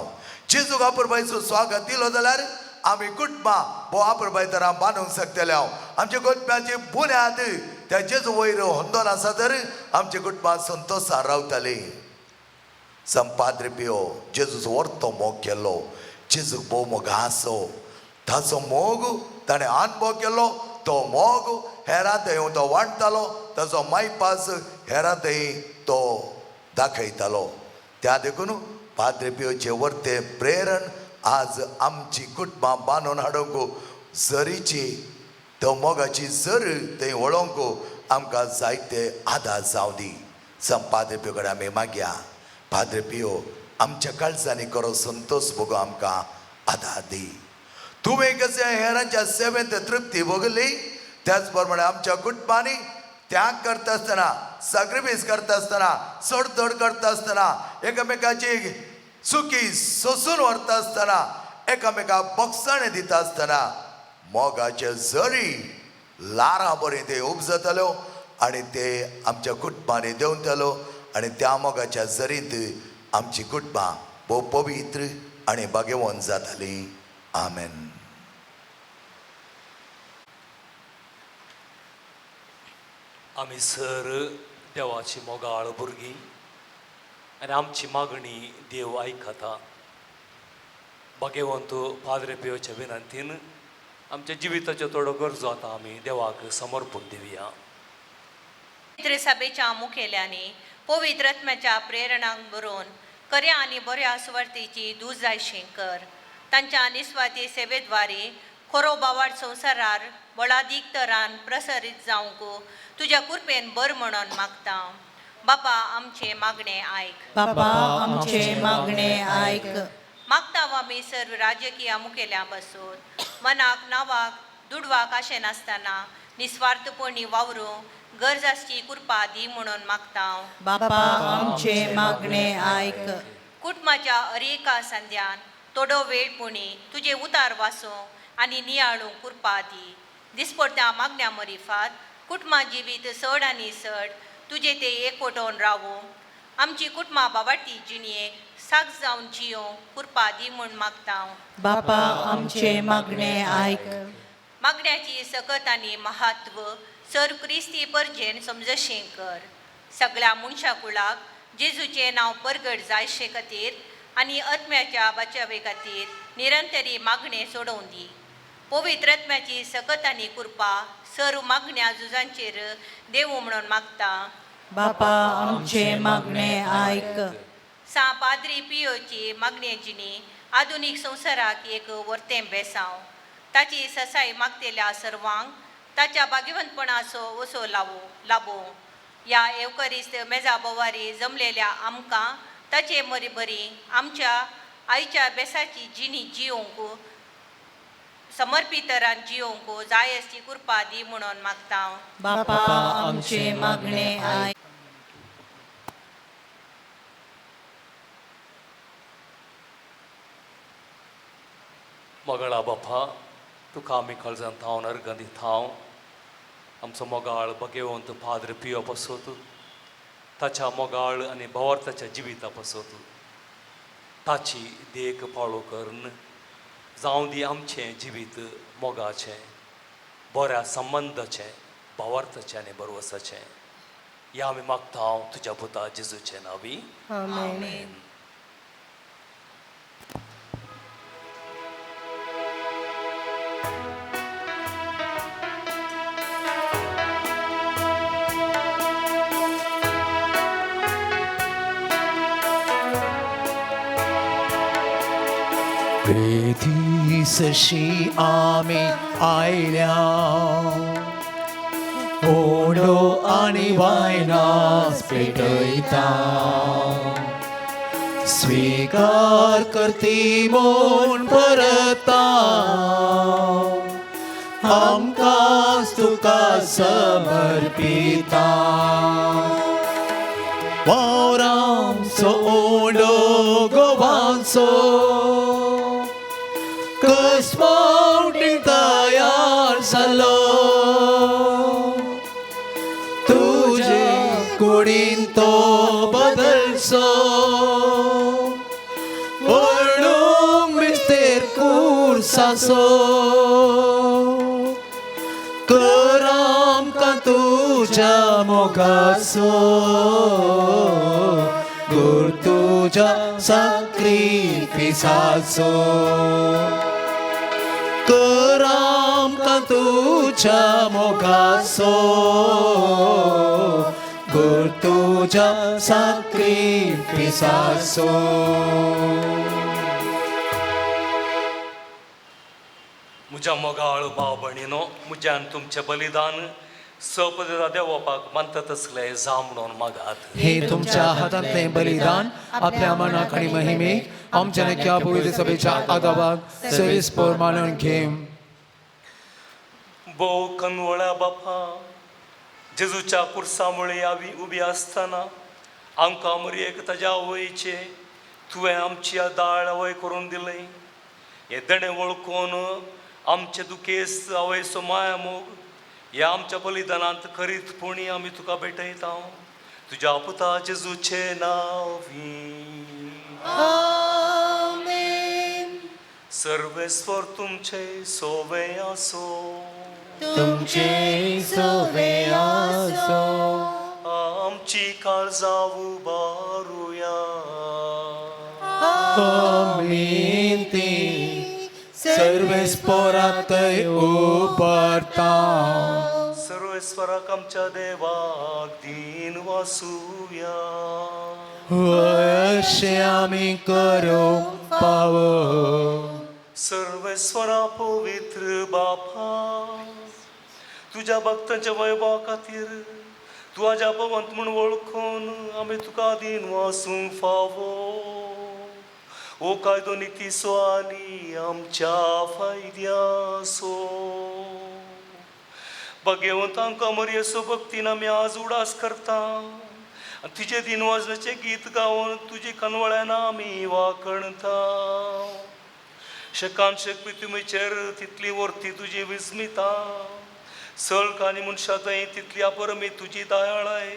जेजूक आपरबायचो स्वागत दिलो जाल्यार आमी कुटुंबां भोव आपरबाय तरां बांदूंक शकतले. हांव आमच्या कुटुंबाची बुन्याद त्या जेजू वयर होंदोन आसा तर आमच्या कुटुंबां संतोशान रावतालीं. संपाद्रे पियो जेजूचो वर्तो मोग केलो, जेजूक भोव मोग आसो, ताचो मोग ताणें अनुभव केलो, तो मोग हेरां थंय तो वांट्टालो, ताचो मायपास हेरां थंय तो दाखयतालो. त्या देखून पाद्रे पियोचें वर्तें प्रेरण आज आमची कुटुंबां बांदून हाडूंक जरीची तो मोगाची जर थंय वळोवंक आमकां जायते आदार जावं दी. पाद्रे पियो कडेन आमी मागया, पाद्रे पियो आमच्या काळजांनी खरो संतोश भोगो आमकां आदार दी. तुवें कशें हेरांच्या सेवेंत तृप्ती भोगली त्याच प्रमाणे आमच्या कुटुंबांनी त्याग करता आसतना, सॅक्रिफायस करता आसतना, सोडतोड करता आसतना, एकामेकाची चुकी सोसून व्हरता आसतना, एकामेकाक बक्षाणें दिता आसतना मोगाचे जरी लारां बरीं ते उपजतल्यो आनी ते आमच्या कुटुंबांनी देंवतलो आनी त्या मोगाच्या जरींत आमची कुटुंबां भोव पवित्र आनी भाग्यवंत जातालीं. आमेन. आमी सर देवाची मोगाळ भुरगीं आनी आमची मागणी देव आयकता. भाग्यवंत पाद्रे पियोच्या विनंतीन आमच्या जिविताच्यो थोडो गरजो आतां आमी देवाक समर्पण दिवया. पवित्र सभेच्या मुखेल्यांनी पवित्र आत्म्याच्या प्रेरणांक बरोवन खऱ्या आनी बऱ्या सुवार्थीची दूज कर. तांच्या निस्वार्थी सेवेद्वारे खरो बावाड संवसारार बळादीक तरान प्रसरीत जावंक तुज्या कृपेन बर म्हणून मागता. बापा आमचें मागणें आयक. बापा आमचें मागणें आयक. मागता आमी सर्व राजकीय मुखेल्या बसून मनाक नांवाक दुडवाक आशें नासतना निस्वार्थपणी वावरूंक गरज आसची कृपा दी म्हणून मागता. बापा आमचें मागणें आयक. कुटुंबाच्या अरेका संध्यान थोडो वेळ पुणी तुजें उतार वासूंक आनी नियाळूंक कृपा दी. दिसपडत्या मागण्या मरिफात कुटुंबा जिवीत सड आनी सड तुजें ते एकवटोवन रावूं आमची कुटुंबां बाबाटी जिणयेक साक जावन जियोंक कृपा दी म्हूण मागता. बापा आमचें मागणें आयक. मागण्याची सकत आनी महत्व सर क्रिस्ती परजेन समजशें कर. सगळ्या मनशा कुळाक जेजूचें नांव परगट जायशे खातीर आनी आत्म्याच्या बचावे खातीर निरंतरी मागणें सोडोवन दी. पवित्र आत्म्याची सकत आनी कृपा सर्व मागण्या झुजांचेर देवू म्हणून मागता. बापा आमचें मागणें आयक. सा पाद्री पियोची मागणे जिणी आधुनीक संवसाराक एक वर्तें बेसांव ताची ससाय मागतल्या सर्वांक ताच्या भाग्यवंतपणाचो वसो लावो लाबो. ह्या एवकरिस्त मेजा बोवारी जमलेल्या आमकां ताचे मरी बरी आमच्या आईच्या बेसाची जिणी जियोंक समर्पितरान जियोंक जाय अशी कृपा दी म्हणून मागता. बापा आमचे मागणे आयक. मोगाळा बापा, तुका आमी काळजान थावन अर्गां दिता. आमचो मोगाळ बगेवंत पाद्र पियो पासत, ताच्या मोगाळ आनी भावार्थाच्या जिविता पासत ताची देख पाळो करून जावं दी आमचें जिवीत मोगाचें, बऱ्या संबंदाचें, भावार्थाचें आनी बरवसाचें. ह्या आमी मागता हांव तुज्या पुता जेजूचें नांवी. आमेन. वेदीसशी आमी आयल्या, ओंडो आनी वायनास पेटयता, स्वीकार करती म्हूण परता, आमकां तुका समर्पिता. वावरांचो ओंडो गोवांचो कसमावटीन तयार जालो, तुजे कुडीन तो बदलचो, व्हडूंक मिस्तेर कुर्साचो, कर आमकां तुज्या मोगाचो, गुर तुज्या साक्रिफिसाचो, कर आमकां तुज्या मोगाचो, गुर तुज्या साक्रिफिसाचो. म्हज्या मोगाळ भाव भयणीनो, म्हज्यान तुमचें बलिदान सपदा देवपाक मानता तसलें जावं म्हणून मागात. हे तुमच्या हातांतलें बलिदान आपल्या मनाक आनी महिमेक आमच्या नक्या पवित्र सभेच्या आदाबाक सविस्पर मानून घेम. भोव कनवळ्या बापा, जेजूच्या कुर्सा मुळे आमी उबी आसतना आमकां मरयेक ताज्या आवयचे तुवें आमची दाळ आवय करून दिलें. हें देणें वळखून आमचे दुखेस्त आवयचो माया मोग ह्या आमच्या बलिदानांत करीत पुणी आमी तुका भेटयता, तुज्या पुता जेजूचे नांवी. आमेन. सर्वेस्वर तुमचे सोवे आसो, तुमचे सोवे आसो. आमची काळजां उबारुया. आमी ती सर्वेस्परातय उबारता. सर्वेस्वराक आमच्या देवाक दीन वासुया. अशें आमी करूंक पावो. सर्वेस्वरा पवित्र बापा, तुज्या भक्तांच्या वैभवा खातीर तूं आज्या भवंत म्हूण वळखून आमी तुका दीन वासूंक फावो. ओ कायदो नितीचो आनी आमच्या फायद्याचो बगेवंत आमकां मरयेचो भक्तीन आमी आज उडास करता आनी तुजें दीन वाजनाचें गीत गावन तुजी कनवळ्यान आमी वाखणता. शकान शक पृथ्वीचेर तितली वर्ती तुजी विस्मिता, सळक आनी मनशां थंय तितली अपरमीत तुजी दयाळाय.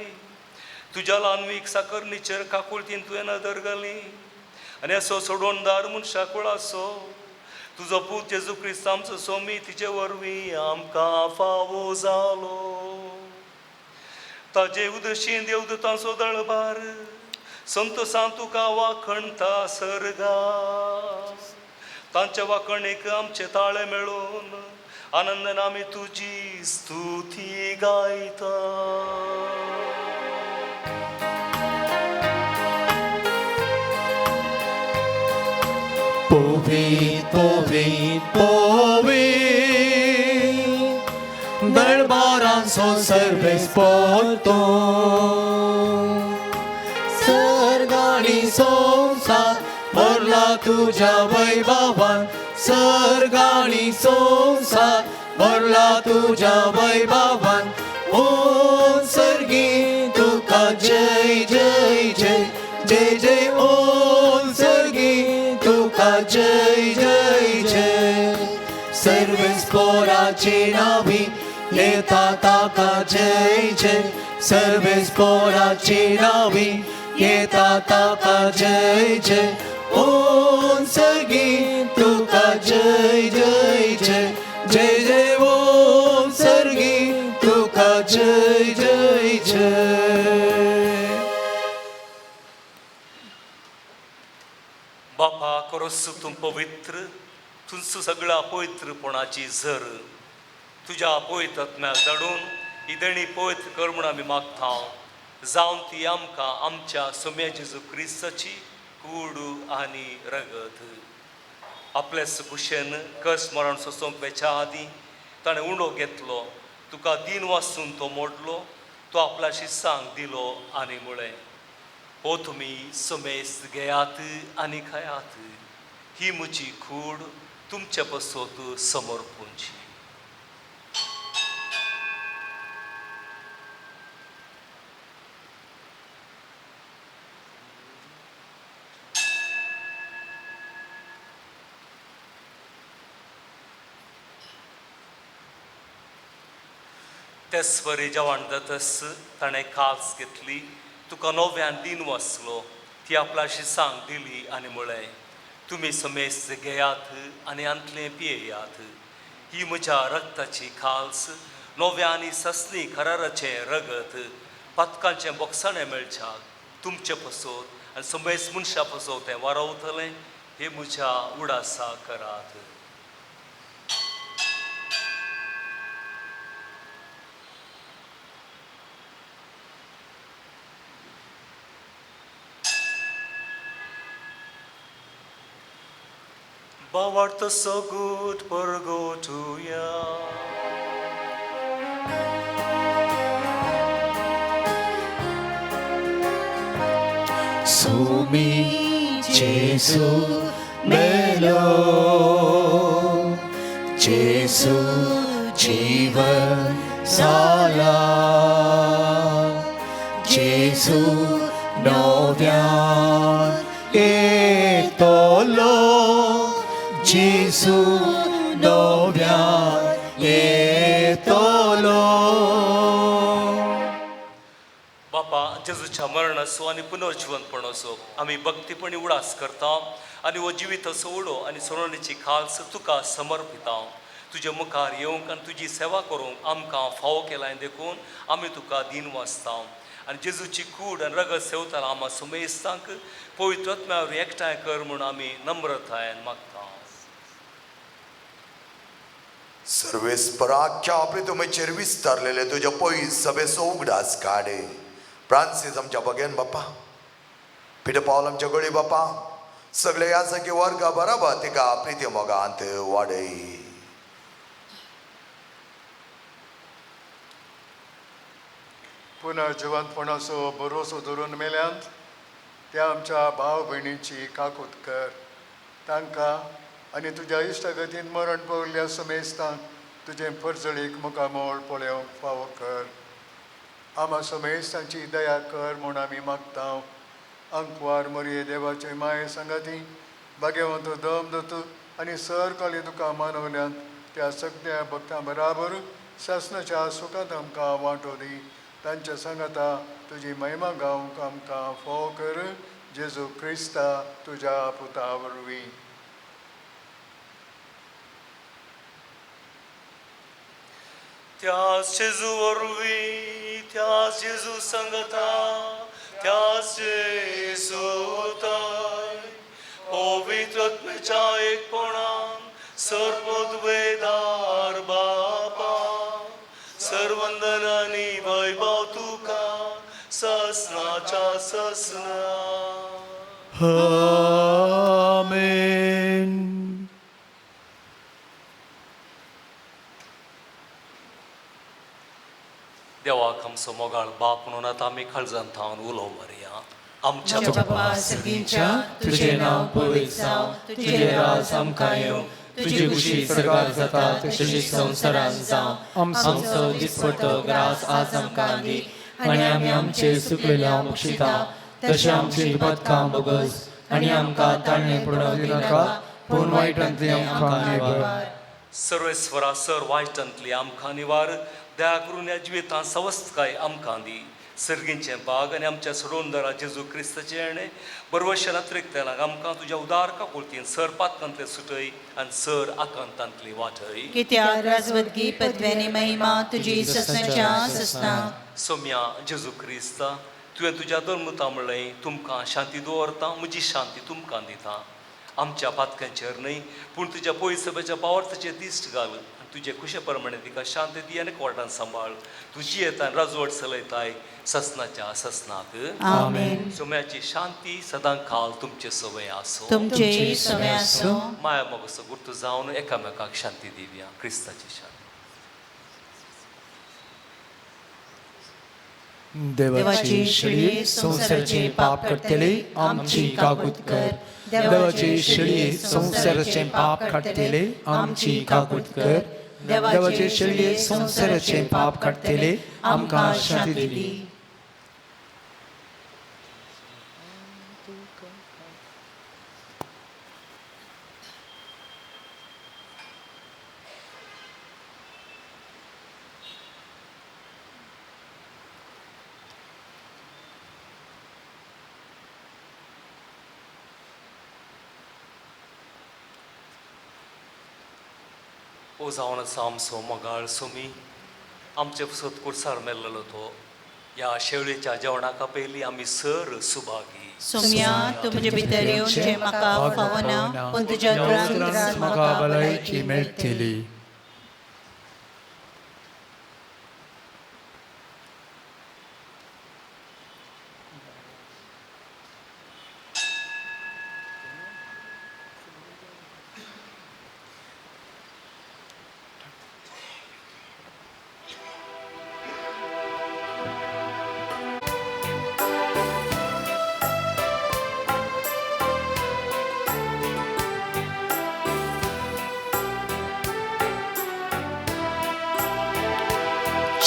तुज्या ल्हानवीक साकरणीचेर काकुळतीन तुवें नदर घाली आनी असो सोडोणदार मनशा कुळाचो तुजो पूत जेजू क्रिस्त आमचो सोमी तिचे वरवीं आमकां फावो जालो. ताजे उदशीन देवदूतांचो दळबार संतोसान तुका वाखणता सर्गा. तांच्या वाखणेक आमचे ताळे मेळून आनंदान आमी तुजी स्तुती गायता. पवित्र पवित्र पवित्र दरबारांतलो पोरांचो सर्वेस पोरतो सर्ग आनी संवसार भरला तुज्या वैभवान सर्ग आनी संवसार भरला तुज्या वैभवान ओ सर्गी तुका जय जय जय जय जय ओ सर्गी तुका जय जय जय सर्वेस पोराचे नावी येता ताका जय जय सर्वेस पोराचे नावी येता ताका जय जय ओ सर्गी तुका जय जय जय जय जय ओ सर्गी तुका जय जय जय. बापा करोस तूं पवित्र तुंच सगळ्या पवित्रपणाची झर तुज्या पवित्र आत्म्याक धाडून ही देणी पवित्र कर म्हूण आमी मागता जावन ती आमकां आमच्या सोम्या जेजू क्रिस्ताची कूड आनी रगत. आपलेच कुशेन कस मरण सोंसूंक वेच्या आदीं ताणें उंडो घेतलो तुका दीन वासून तो मोडलो तो आपल्या शिस्सांक दिलो आनी म्हळें हो तुमी समेस्त घेयात आनी खायात ही म्हजी कूड तुमचे पासत समर्पूंची. तेच वरी जेवण जातस ताणें काल्स घेतली तुका नव्यान दीन वाचलो ती आपल्या शिसांक दिली आनी म्हळें तुमी समेस्त घेयात आनी आंतलें पियेयात ही म्हज्या रक्ताची खाल्स नव्या आनी ससनी कराराचें रगत पातकांचें बोगसाणें मेळच्याक तुमचे पसत आनी समेस्त मनशां पसत तें वारवतलें हे म्हज्या उडासा करात. Thou art the so good purgatoria. Sumi Jesu melo, Jesu jivan sala, Jesu novyan etolo. Jesu नव्यान येतलो. बापा जेजूच्या मरणाचो आनी पुनर्जिवनपणाचो आमी भक्तीपणी उडास करता आनी हो जिविताचो उडो आनी सोडवणेची खाल्स तुका समर्पिता. तुजे मुखार येवंक आनी तुजी सेवा करूंक आमकां फावो केलाय देखून आमी तुका दीन वाचता आनी जेजूची कूड आनी रगत सेवताना आमा सुमेस्तांक पवित्र आत्म्या वरवीं एकठांय कर म्हूण आमी नम्रतायेन मागता. सर्वेस्पराख्या आपले तुमचेर विस्तारलेले तुज्या पयस सभेचो उगडास काडे. फ्रांसीस आमच्या बगेन बापा, पिटर पावल आमच्या गळी बापा, सगळे ह्या सगळे वर्गा बराबर तिका प्रिती मोगांत वाडय. पुनर्जिवंतपणाचो भरोसो धरून मेल्यांत त्या आमच्या भाव भयणींची काकूत कर. तांकां आनी तुज्या इश्टागतीन मरण पावल्ल्या समेस्तांक तुजें परजळीक मुखामोळ पळोवंक फावो कर. आमा समेस्तांची दया कर म्हूण आमी मागता. अंकवार मरये देवाचे माये सांगाती भाग्यवंत दम दत्त आनी सर काली तुका मानवल्यांत त्या सगळ्या भक्तां बराबर सासनाच्या सुखांत आमकां वांटो दी. तांच्या सांगाता तुजी महिमा गावंक आमकां फावो कर. जेजू क्रिस्ता तुज्या पुता वरवीं. त्याच जेजू वरवीं, त्याच जेजू संगता, त्याच जेजूताय पवित्र आत्म्याच्या एकपणान सर्वोद्वेदार बापा सर्वंदन आनी वैभव तुका ससनाच्या ससना. आमेन. देवाक आमचो मोगाळ बाप म्हणून आतां आमी काळजान थावन उलो मारया. आमच्या बापा सर्गीच्या, तुझें नांव पवित्र जावं, तुजें राज आमकां येवं, तुजी खुशी सर्गात जाता तशी संवसारांत जावं. आमचो दिसपट्टो ग्रास आज आमकां दी आनी आमी आमचे सुकलेल्या बक्षिता तशें आमची पदकां बोगस आनी आमकां ताळणे पडोवंक दिनाका, पूण वायटांतली आमकां निवार. सर्वेस्वरा सर वायटांतली आमकां निवार. दया करून ह्या जिवितांत सवस्तकाय आमकां दी. सर्गींचें बाग आनी आमच्या सोडोवणदारा जेजू क्रिस्ताचें येणें बरवशे नात्रेकतेलाक आमकां तुज्या उदार काकुळतीन सर पातकांतले सुटय आनी सर आकांतांतली वाटय. कित्याक राजवतगी पदव्यानी महिमा तुजी ससनाच्या ससना. सोम्या जेजू क्रिस्ता, तुवें तुज्या धर्मता म्हणलें, तुमकां शांती दवरता, म्हजी शांती तुमकां दिता. आमच्या पातकांचेर न्हय पूण तुज्या पयसभेच्या पावर्ताचेर दिश्ट घाल आनी तुजे खुशे प्रमाणे तिका शांती दी आनी कोर्टान सांबाळ. तुजी येता राजवट चलयताय ससनाच्या ससनाक. आमेन. सोम्याची शांती सदां काल तुमचे सवय आसो. तुमचे सवय आसो. माया मोगसो गुर्तू जावन एकामेकाक शांती दिवया. क्रिस्ताची शांती. देवाची शेळी संवसाराचे पाप काडटले आमची काकूत कर. देवाची शेळी संवसाराचे पाप काडटले आमची काकूत कर. देवाची शेळी संवसाराचे पाप काडटले आमकां शांती दी. ओ जावन आसा आमचो मोगाळ सोमी, आमचे फसत कुर्सार मेल्लो तो ह्या शेवळेच्या जेवणाका पयलीं आमी सर सुभागी. सोम्या, तूं म्हजे भितर येवचें म्हाका फावना, पूण तुज्या उतरान म्हाका भलायकी मेळटली.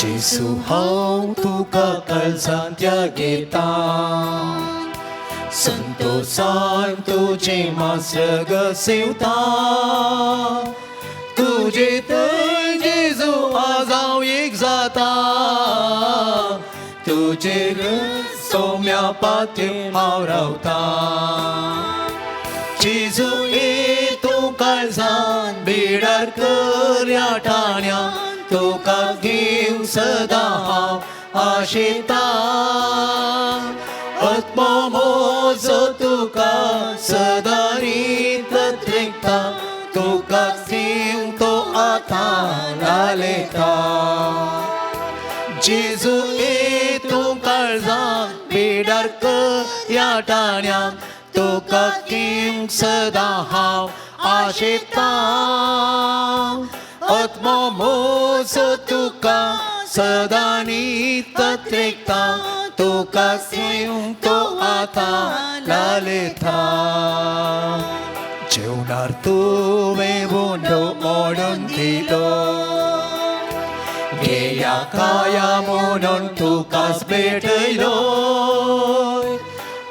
जेजू हांव तुका काळजांत घेता, संतोसान तुजें मास्रग सेवता. तुजे थंय जेजू आज हांव एक जाता, तुजेर सोम्या पात्यो हांव रावता. जेजू ये तूं काळजान बिडार कर ह्या ठाण्या, तुका घेवंक सदां हांव आशेता. आत्मो म्हजो तुका सदां रीत त्रिकता, तुका घेवंक तो आतां लालयता. जेजू ये तूं काळजान बिडार कर ह्या ठाण्याक, तुका घेवंक सदां हांव आशेता. आत्मो म्हजो तुका सदां नीत त्रिकता, तुका घेवंक तो आतां लालयता. जेवणार तुवें उंडो मोडून दिलो, घेया काया म्हणून तुकाच भेटयलो.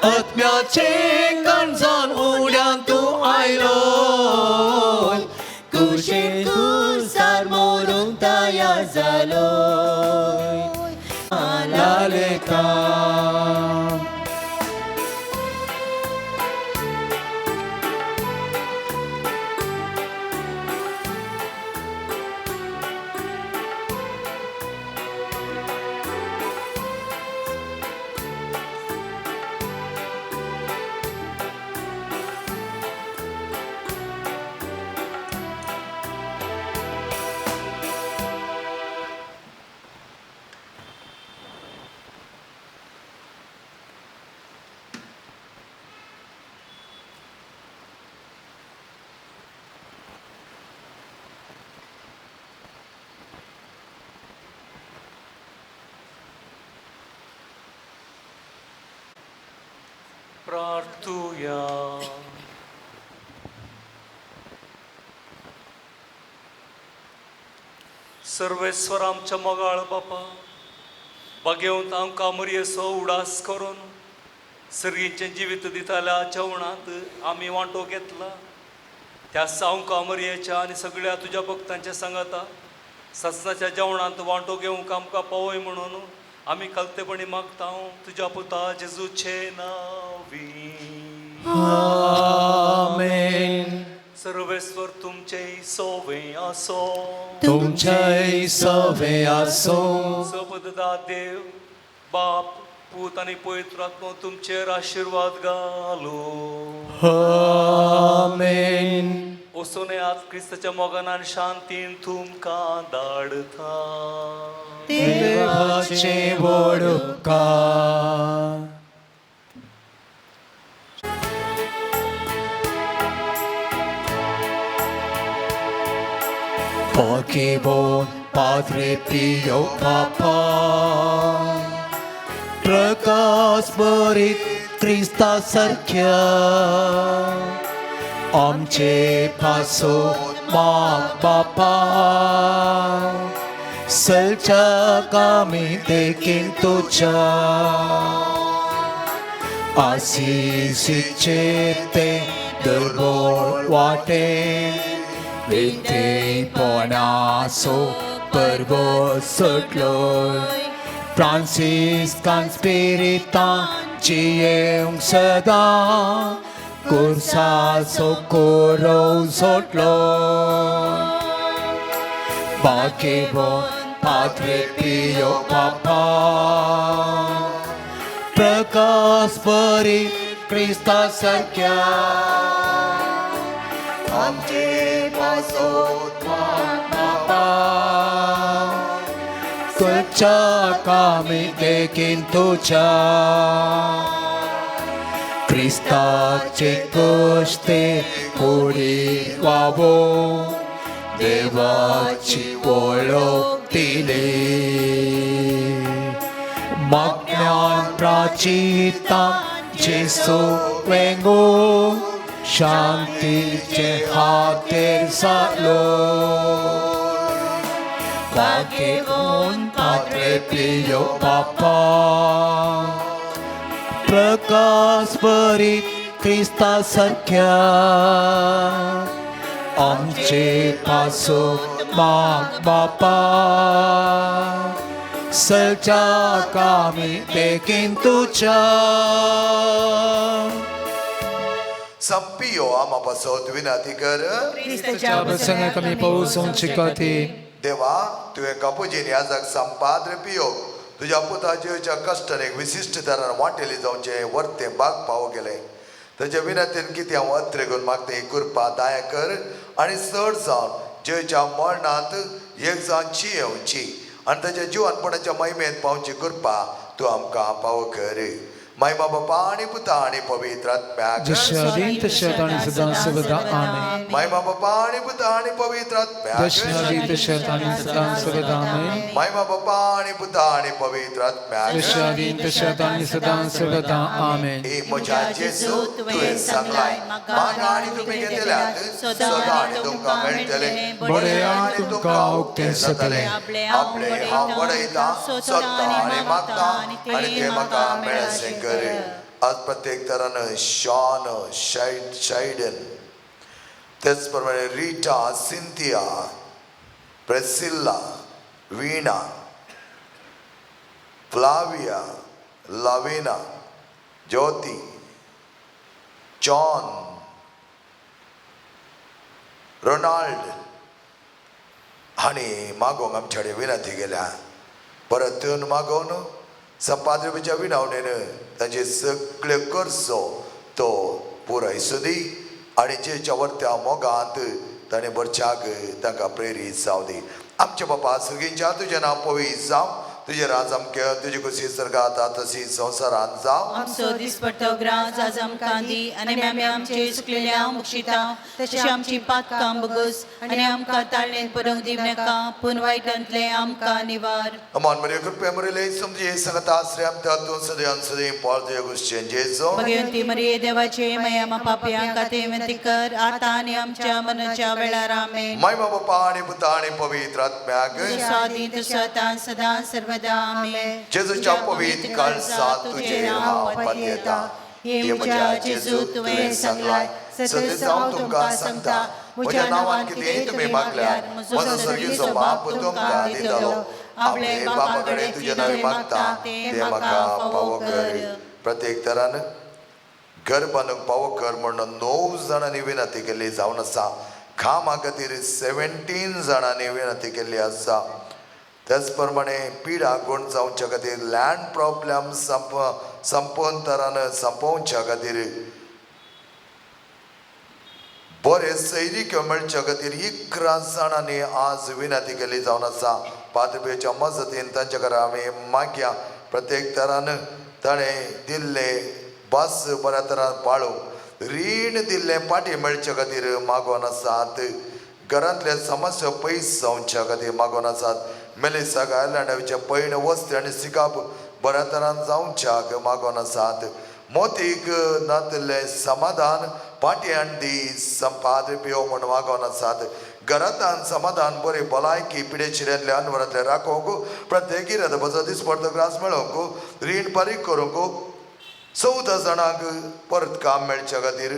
आत्म्याचे काणजान उड्यान तूं आयलो, कुशीन कुर्सार मरूंक तयार जालो. लालयता. प्रार्थुया. सर्वेस्वर आमच्या मोगाळ बापा, बागेवंत आमकां मरयेचो उडास करून सर्गीचें जिवीत दिताल्या जेवणांत आमी वांटो घेतला. त्या सावंका मरयेच्या आनी सगळ्या तुज्या भक्तांच्या सांगाता ससनाच्या जेवणांत वांटो घेवंक आमकां पावय म्हणून आमी कलतेपणी मागता तुज्या पुता जेजूचे नांवी. आमेन. सर्वेस्वर तुमचे सोवे आसो. तुमचे सवे आसो. सपददा देव बाप पूत आनी पवित्र आत्मो तुमचेर आशिर्वाद घालो. आमेन. वचून आज क्रिस्ताच्या मोगान आनी शांतीन तुमकां धाडता. देवाचे व्हड उपकार. Pokemon Padre Pio Papa, Prakash बरीत क्रिस्ता सारख्या आमचे पासो माग बापा, सलच्या कामी देखीन तुझ्या आशिषीचे ते दुर्बळ वाटे विधेपणाचो पर्व सुटलो. फ्रांसिस्कान स्पिरितांची येवंक सदां कुर्साचो कोरोव सोडलो. बाकीबोन पाद्रे पियो पापा, प्रकाश बरी क्रिस्ता सारख्या आमचे पासोत बापा, तुझ्या कामी देखीन तुझ्या क्रिस्ताचे कश्ते कुडी वावो देवाची वळख दिली. मागण्यान प्राचिता जेसू वेंगो शांतीचे हातेर जालो. बागेवन पाद्रे पियो पापा, प्रकाश बरीत क्रिस्ता सारख्या आमचे पासोत माग बापा, सलच्या कामी देखीन तुझ्या. संपियो आमा पासत विनंती कर. क्रिस्ताच्या प्रसंगाक आमी पावस खातीर. देवा, तुवें कापुजीन याजक संपाद्र पियो तुज्या पुताच्या कश्टान एक विशिश्ट तरान वांटेली जावचें वर्तें बाग पावो गेलें. ताच्या विनंतीन कितें हांव अत्रेगून मागता ही कृपा दया कर आनी चड जावन जेच्या मरणांत एक जावन येवची आनी ताच्या जिवनपणाच्या महिमेंत पावची कृपा तूं आमकां पावो कर. महिमा बापा आनी पुता आनी पवित्र आत्म्याक. जशें आदीं तशें आतां आनी सदां सर्वदा. आमेन. महिमा बापा आनी पुता आनी पवित्र आत्म्याक. जशें आदीं तशें आतां आनी सदां सर्वदा. आमेन. महिमा बापा आनी पुता आनी पवित्र आत्म्याक. जशें आदीं तशें आतां आनी सदां सर्वदा. आमेन. ए म्हज्या जेजू, तुवें सांगलाय म्हाका आनी तुमी घेतल्यात सदां आनी तुमकां मेळटलें, बरें आनी तुमकां उक्तें जातलें. आपलें हांव बडयतां, सोदतां आनी मागतां आनी तें म्हाका मेळचें कर. आज प्रत्येक तरान शॉन शायडन, तेच प्रमाणे Rita, Cynthia, Priscilla, Veena, Flavia, Lavina, Jyoti, John, Ronald हांणी मागोवंक आमचे कडेन विनंती केल्या. परतून मागोवन संपादप्याच्या विनवणेन तांचे सगळे करचो तो पुराय सुदी आनी जेच्या वर्त्या मोगांत ताणें बरच्याक तांकां प्रेरीत जावं दी. आमच्या बापा सगळींच्या तुजें नांव पवित्र जावं, तुजें राज आमकां तुजी कुशी सर्गात तशी संवसारांत जावं. आमचो दिसपट्टो ग्रास आज आमकां दी आनी आमी आमचे चुकलेल्या मुक्षिता तशें आमची पातकां बगस आनी आमकां ताळणेन पडोवंक दिवं नाका पूण वायटांतलें आमकां निवार. अमान मरिया कृपया मरिले समजे संगता आश्रय तूं सदैव सदैव पाळ तुज्या गुश्चें जेजो. भगवंती मरिये देवाचे माया पापयां खातीर विनंती कर आतां आनी आमच्या मरणाच्या वेळार. आमेन. महिमा बापा आनी पुता आनी पवित्र आत्म्याक. स्वाधीन तसो आतां सदां सर्वदा. आमेन. जेजूच्या पवित्र काळजात तुजेर हांव पातयेता. हे म्हज्या जेजू, तुवें सांगलाय, सदस हांव तुमकां सांगता, म्हज्या नांवान कितेंय तुमी मागल्यार म्हजो सर्गीचो बाप तुमकां दितलो. आपले बापा कडेन तुजें नांव मागता तें म्हाका फावो कर. प्रत्येक तरान घर बांदूंक पावो कर म्हणून 9 जाणांनी विनंती केल्ली जावन आसा. कामा खातीर 17 जाणांनी विनंती केल्ली आसा. त्याच प्रमाणे पिडा गुण जावच्या खातीर लँड प्रॉब्लम संपोवन तरान संपोवच्या खातीर बरे सैरिक्यो मेळच्या खातीर 11 जाणांनी आज विनंती केल्ली जावन आसा. पाद्रपेच्या मजतीन तांच्या घरा आमी मागया. प्रत्येक तरान ताणें दिल्ले बस बऱ्या तरान पाळूंक, रीण दिल्लें पाटी मेळच्या खातीर मागोन आसात. घरांतले समस्या पयस जावच्या खातीर मागोन आसात. मेलिसाक आयलंडाचे पयण वस्ती आनी सिकाप बऱ्या तरान जावच्याक मागोन आसात. मोतीक नातिल्लें समाधान पाटी आनी संपाद पियो म्हूण मागोन आसात. घरांतान समाधान बरी भलायकी पिडेशिऱ्यांतल्या अनवरांतले राखोवंक, प्रत्येक गिरात बजो दिसपडतो ग्रास मेळोवंक, रीण फारीक करूंक, 14 जाणांक परत काम मेळच्या खातीर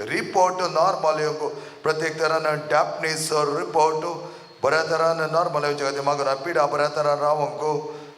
रिपोर्ट नॉर्मल येवंक, प्रत्येक तरान डॅपनीसो रिपोर्ट बऱ्या तरान नॉर्मल येवच्या खातीर मागून पिडा बऱ्या तरान रावंक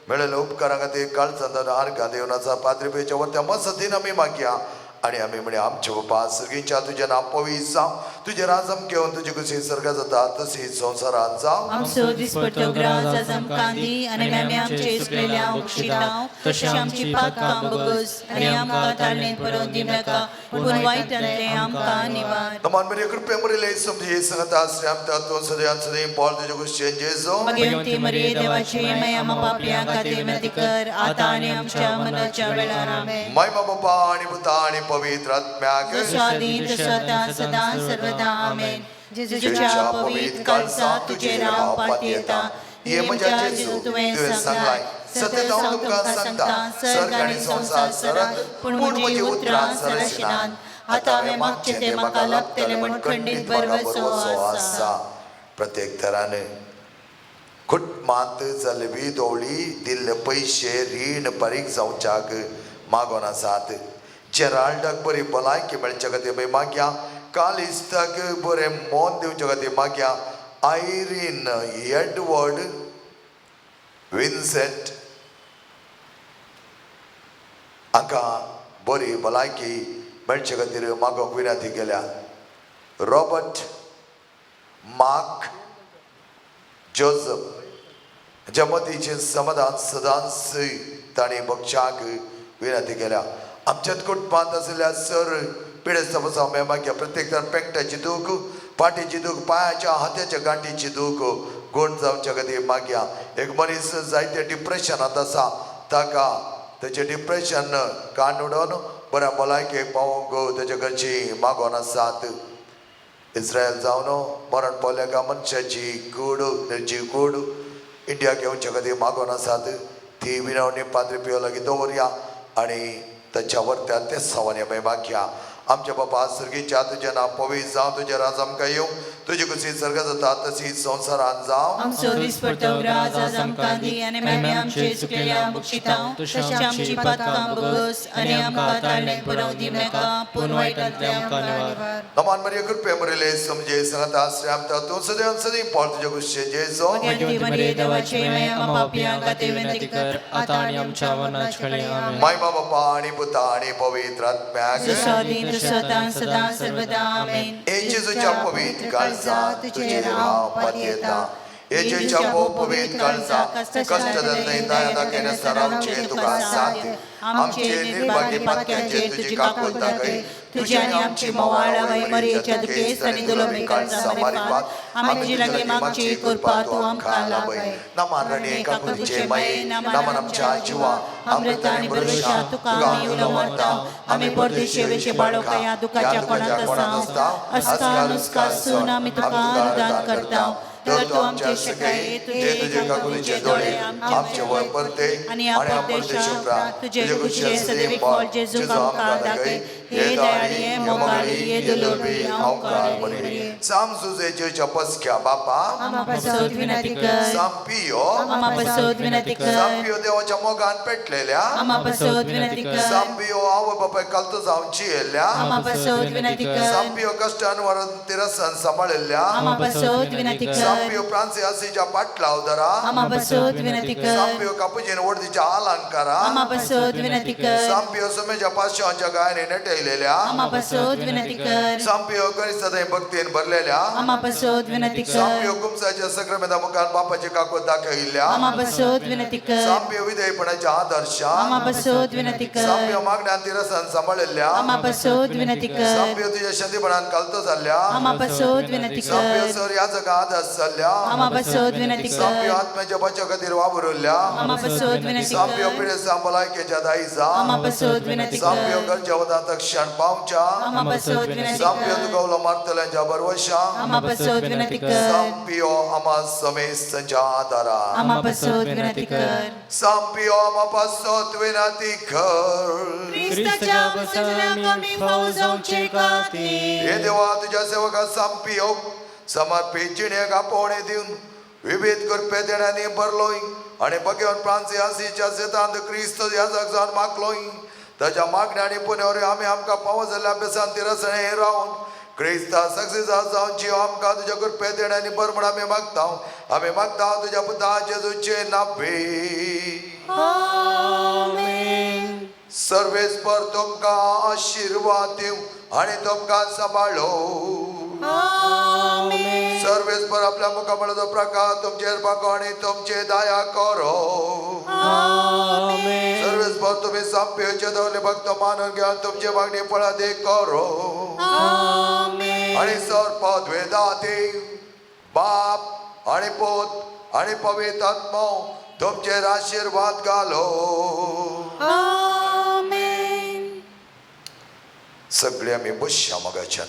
मेळिल्ल्या उपकारां खातीर काळजांत आर्गां दिवन आसा. पाद्रीपेच्या वत्या मजतीन आमी मागया आनी आमी म्हणे आमचे बापा सर्गीच्या तुजें नांव पवित्र जावं, तुजें राज आमकां येवन, तुजी कुशी सर्गात जाता तशी संवसारांत जावं. आमचो दिसपट्टो ग्रास आज आमकां दी आनी आमी आमचे चुकलेल्या मुक्षिता तशें आमची पातकां बगस आनी आमकां ताळणेन पडोवंक दिवं नाका पूण वायटांतलें आमकां निवार. नमान मरिया कृपया मरिले समजे संगता आश्रय तूं सदैव सदैव पाळ तुज्या कुशीन जेजो. भगवंती मरिये देवाचे माया पापयां खातीर विनंती कर आतां आनी आमच्या मरणाच्या वेळार. आमेन. महिमा बापा आनी पुता आनी पवित्र आत्म्याक. स्वाधीन तसो आतां सदां सर्वदा. आमेन. जेजूच्या पवित्र काळजात तुजेर हांव पातयेता. हे म्हज्या जेजू, तुवें सांगलाय, सत्य हांव तुमकां सांगता, सर्ग आनी संवसार सरत पूण म्हजी उतरां सरशिनात. आतां हांवें मागचें तें म्हाका लाभतलें म्हूण खंडीत भरवसो आसा. प्रत्येक तरान कुटुंबांत जाल्ले विदोवळी दिल्ले पयशे रीण फारीक जावच्याक मागोन आसात. जेराल्डाक बरी भलायकी मेळच्या खातीर आमी मागया. कालिस्ताक बरें मन दिवच्या खातीर मागया. आयरीन एडवर्ड विन्सेंट हांकां बरी भलायकी मेळचे खातीर मागोवंक विनंती केल्या. रॉबर्ट मार्क जोजफ हाच्या मतीचें समाधान सदांच तांणी बक्षाक विनंती केल्या. आमच्यात कुटुंबांत आशिल्ल्या सर पिडेस्त आमी मागया. प्रत्येक तर पेंकट्याची दूख, पाटीची दूख, पांयाच्या हाताच्या गांठीची दूख गुण जावच्या खातीर मागया. एक मनीस जायते डिप्रेशनांत आसा, ताका तेचें डिप्रेशन कान उडोवन बऱ्या भलायकेक पावोवंक तेजे घरची मागोन आसात. इस्रायल जावन मरण पावल्या का मनशाची कूड निर्जीव कूड इंडियाक येवच्या खातीर मागोन आसात. ती विनवणी पाद्री पियो लागीं दवरया आनी ताच्या वर्त्यान ते सवानी आमी मागया. आमच्या बापा सर्गीच्या तुजें नांव पवित्र जावं, तुजें राज आमकां येवं, तुजी कुशी सर्गात जाता तशी संवसारांत जावं. आमचो दिसपट्टो ग्रास आज आमकां दी आनी आमी आमचे चुकलेल्या बक्षिता तशें आमची पातकां बगस आनी आमकां ताळणेन पडोवंक दिवं नाका पूण वायटांतलें आमकां निवार. नमान मरिया कृपया मरिले समजे संगता आश्रय तूं सदैव सदैव पाळ तुज्या कुशीन जेजो. भगवंती मरिये देवाचे माया पापयां खातीर विनंती कर आतां आनी आमच्या मरणाच्या वेळार. आमेन. महिमा बापा आनी पुता आनी पवित्र आत्म्याक. स्वाधीन सदां सदां सर्वदा. आमेन. हे जेजूच्या पवित्र काळजात तुजेर हांव पातयेता. हेजेच्या भोव पवित्र काळजा कश्ट दया दाखयनासतना रावचें तुका साध्य. आमचे निर्भागी पातक्यांचेर तुजी काकूत दाखय. तुजी आनी आमची मोवाळ आवय मरियेच्या दुखेस्त आनी दुर्लभी काळजा मारिफात आमी तुजे लागीं मागची कृपा तूं आमकां लाभय. नमन राणी काकुतीचे माये, नमन आमच्या जिवा अमृत आनी बरवशा तुका आमी उलो मारता. आमी परदेशी वेशे बाळोका ह्या दुखाच्या कोणांत आसा अस्कार नुस्कार सून आमी तुका अनुदान करता. तर तूं आमचे शकाय तुजे काकुलीचे दोळे आमचे वयर परते आनी ह्या परदेशा तुजे कुशीचे सदैव फळ जेजूक आमकां दाखय. हे दयाळी, हे मोगाळी, हे दुर्लभी आमकां मरिये. साम सुजेच्या पसक्या बापा, आमा पासत विनंती कर. साम पियो, आमा पासत विनंती कर. साम पियो देवाच्या मोगान पेटलेल्या, आमा पासत विनंती कर. साम पियो आवय बापाय कलतो जावन जियेल्ल्या, आमा पासत विनंती कर. साम पियो कश्टान वरून तिरसन सांबाळिल्ल्या, आमा पासत विनंती कर. साम पियो फ्रांसियासीच्या पाटलावदरा, आमा पासत विनंती कर. साम पियो कापुजीन वडदीच्या अलंकारा, आमा पासत विनंती कर. साम पियो सुमेच्या पाश्यांच्या गायने नेटयलेल्या, आमा पासत विनंती कर. साम पियो गणित भक्तीन भरलेल्या, आमा पासत विनंती कर. साम पियो कुमसाच्या सक्रमेंता मुखार बापाची काकूत दाखयिल्ल्या, आमा पासत विनंती कर. साम पियो विधेयपणाच्या आदर्शा, आमा पासत विनंती कर. साम पियो मागण्यान तिरसन सांबाळिल्ल्या, आमा पासत विनंती कर. साम पियो तुझ्या शांतीपणान कलतो जाल्ल्या, आमा पासत विनंती साम पियो कर. सर ह्या जगा आदर्श जाल्ल्या, आमा पासत विनंती साम पियो कर. आत्म्याच्या बचा खातीर वावुरल्या, आमा पासत विनंती साम पियो कर. पिडेस्तां भलायकेच्या दायजा, आमा पासत विनंती साम पियो कर. गरजे वतांत क्षण पावच्या, आमा पासत विनंती साम पियो कर. तुका उलो मारतल्यांच्या भरवशा, आमा पासत विनंती कर. साम पियो आमा समेस्तांच्या आदारा, आमा पासत विनंती कर. साम पियो आमा पासत विनंती कर. क्रिस्ताच्या वचनाक आमी फावो जावचे खातीर हे देवा, तुझ्या सेवका साम पियो समर्पित जिणेक आपोवणें दिवन विविध कृपे देण्यांनी भरलोय आनी बगेवन फ्रांसियासीच्या शेतांत क्रिस्त याजक जावन मागलोय. ताच्या मागण्या आनी पुण्यावर आमी आमकां पावो जाल्ल्या अभ्यासान तिरसणे रावन क्रिस्ता सक्सेस जावन जीव आमकां तुज्या कृपे देण्यांनी भर म्हूण आमी मागता. आमी मागता तुज्या पुता जेजूचे नावे. आमेन. सर्वेस्पर तुमकां आशिर्वाद दिवं आनी तुमकां सांबाळो. आमेन. सर्वेस्पर आपल्या मुखामळाचो प्रकाश तुमचेर पाको आनी तुमचे दया करो. आमेन. सर्वेस्पर तुमी सामपियोचे दवरले भक्त मानून घेवन तुमचे मागणी फळादीक करो. आमेन. आनी सर पदवेदा देव बाप आनी पूत आनी पवित्र आत्मो तुमचेर आशिर्वाद घालो. आमेन. सगळे आमी बसया मोगाच्या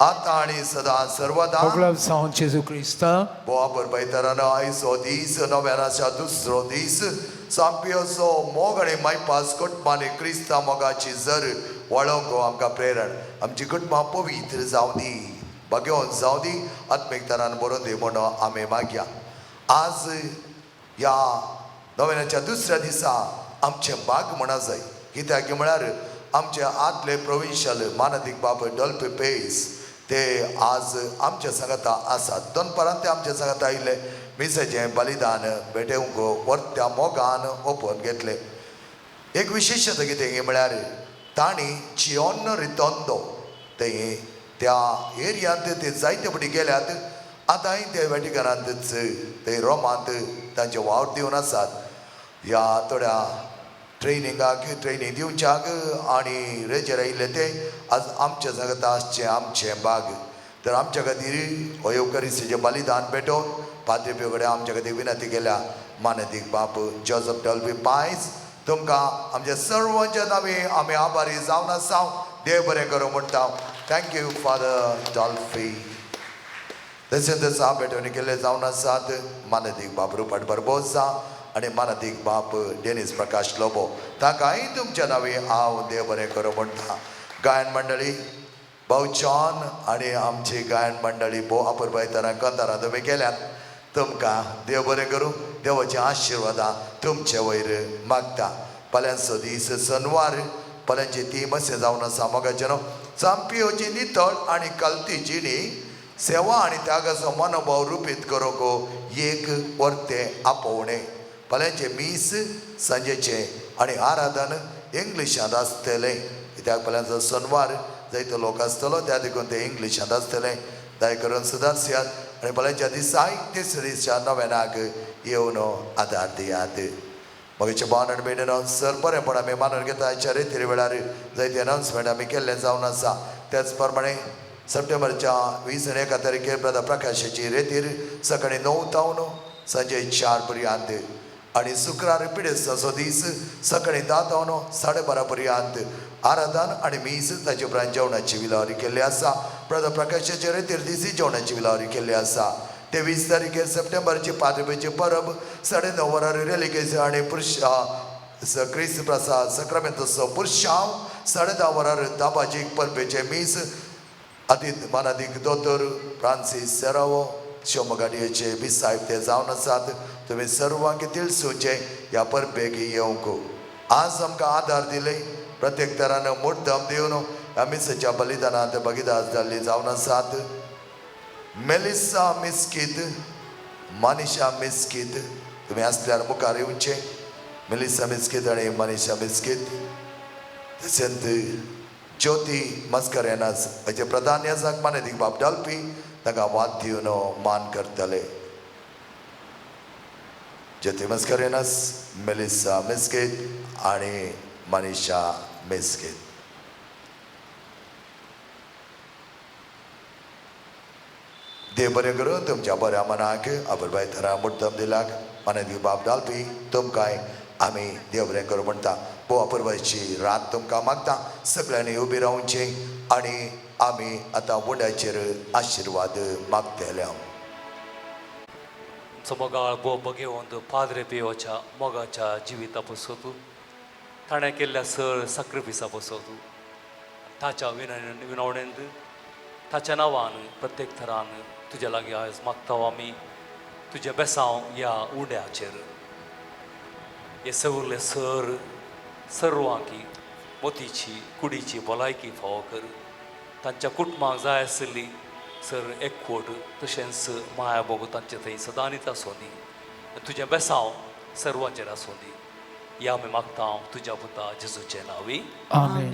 आतां आनी सदां सर्वदा. होगडाव जावन जेजू क्रिस्ता. बोवाबर बैतरानो आयचो दीस नव्यानाच्या दुसरो दीस सामपियोचो मोग आनी मायपास कुटुंबांनी क्रिस्ता मोगाची जर वळोवंक आमकां प्रेरण. आमची कुटुंबां पवित्र जावं दी, भाग्यवंत जावं दी, आत्मीक तरान बरोवन दी म्हूण आमी मागया. आज ह्या नव्यानाच्या दुसऱ्या दिसा आमचें भाग म्हणा जाय, कित्याक म्हळ्यार आमचे आदले प्रोविन्शियल मानादीक बाब डॉल्फी पेस ते आज आमच्या सांगाता आसात. दनपारान ते आमच्या सांगाता आयिल्ले मिसाचें बलिदान भेटेवंक वर्त्या मोगान ओपोवन घेतलें. एक विशेशता कितें म्हळ्यार तांणी जियोन्न रितोंदो ते त्या एरियांत ते जायते फावटी गेल्यात. आतांय ते वेटिकनांतच ते रोमांत तांचे वावर दिवन आसात. ह्या थोड्या ट्रेनिंगाक ट्रेनींग दिवच्याक आनी रेजेर आयिल्ले ते आज आमच्या सांगाता आसचें आमचें भाग. तर आमच्या खातीर हो येवकारिस्तीचें बलिदान पेटोवन पाद्री पियो कडेन आमच्या खातीर विनंती केल्या. मानादीक बाप जोजफ डॉल्फी पायस तुमकां आमच्या सर्वांच्या नांवी आमी आभारी जावन आसा. देव बरें करूं म्हणटा. Thank you father Dolphy. तशें तसो भेटवणी केल्ले जावन आसात मानादीक बाप रुपाट बरबोसा आनी मानादीक बाप डेनीस प्रकाश लोबो तांकांय तुमच्या नांवी हांव देव बरें करूं म्हणटा. गायन मंडळी भाऊ जॉन आनी आमची गायन मंडळी भोव अपुरबाय तरां कंतारां तुमी केल्यात. तुमकां देव बरें करूं, देवाची आशिर्वादां तुमचे वयर मागता. फाल्यांचो दीस सनवार, फाल्यांची ती मसें जावन आसा मोगाचें न्हू सामपियोची नितळ आनी कलती जिणी सेवा आनी त्यागाचो मनोभाव रुपीत करूंक एक वर्तें आपोवणें. फाल्यांचें मीस सांजेचें आनी आराधन इंग्लिशांत आसतलें, कित्याक फाल्यांचो सनवार जायतो लोक आसतलो त्या देखून तें इंग्लिशांत आसतलें. दया करून सुदारसियात आनी भलायच्या दिसाय तिसऱ्या दिसा नव्यानाक येवन आदार दियात. मगेचे भावन आनी भयणीनो, सर बरेंपण आमी मानून घेता. आयच्या रेतीर वेळार जायते अनाउन्समेंट आमी केल्लें जावन आसा. त्याच प्रमाणे सप्टेंबरच्या 21 तारखेर ब्रदर प्रकाशाची रेतीर सकाळी 9 तावन सांजे 4 पर्यंत आनी शुक्रार पिडेस्ताचो दीस सकाळी 10 तावन 12:30 पर्यंत आराधन आनी मीस ताचे उपरांत जेवणाची विलावरी केल्ली आसा. ब्रदर प्रकाशाचे रेतीर दिसी जेवणाची विलावरी केल्ली आसा. 23 तारखेर सप्टेंबरची पाद्रपेची परब 9:30 वरार रेलिकेज आनी पुरुष क्रिस्त प्रसाद सक्रामेंताचो पुरशांव 10:30 वरार दाबाजीक परबेचें मीस आदीत मानादीक दोतोर फ्रांसीस सेरावो शिवमगाडयेचे बी साहेब ते जावन आसात. तुमी सर्वांक तिळसुचे ह्या परबेक येवंक आज आमकां आदार दिले प्रत्येक तरान मुद्दम दिवन ह्या मिसाच्या बलिदानांत भागीदार जाल्ली जावन आसात. मेलिसा मिस्कीत, मनीषा मिस्कीत, तुमी आसल्यार मुखार येवचें. मेलिसा मिस्कीत आनी मनीषा मिस्कीत, तशेंच ज्योती मस्करेनास हाचे प्रधान याजक मानेदीक बाब डालपी तांकां वाद दिवन मान करतले. ज्योती मस्करेनास, मेलिसा मिस्कीत आनी मनीषा मिस्कीत. देव बरें करूं तुमच्या बऱ्या मनाक अपुरबाय थरा मुद्दम दिलाक मानेदीक बाब डालपी तुमकांय आमी देव बरें करूं म्हणटा. भोव अपुरबायची रात तुमकां मागता. सगळ्यांनी उबी रावचें आनी आमी आतां उंड्याचेर आशिर्वाद मागतले. आमचो मोगाळ भोव बगेवंत पाद्रे पियोच्या मोगाच्या जिविता पसोतू ताणें केल्ल्या सळ साक्रिफिसा पसोतू ताच्या विनवणेंत ताच्या नांवान प्रत्येक थरान तुज्या लागीं आयज मागता आमी तुजें बेसांव ह्या उंड्याचेर हे सगळे सर सर्वांकी मोतीची कुडीची भलायकी फावो कर. तांच्या कुटुंबाक जाय आशिल्ली सर एकवट तशेंच माया मोग तांचे थंय सदांच आसूं दी. तुजें बेसांव सर्वांचेर आसूं दी. ह्या आमी मागता तुज्या पुता जेजूचें नांवी. आमेन.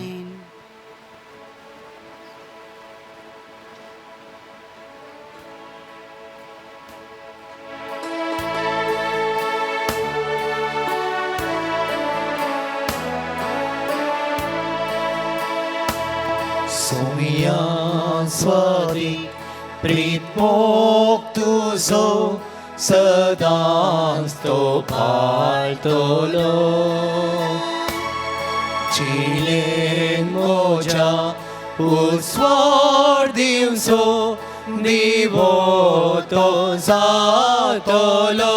स्वादी प्रीत मोग तुजो सदांच तो पाळटलो. जिणेन म्हज्या उजवाड दिवचो दिवो तो जातलो.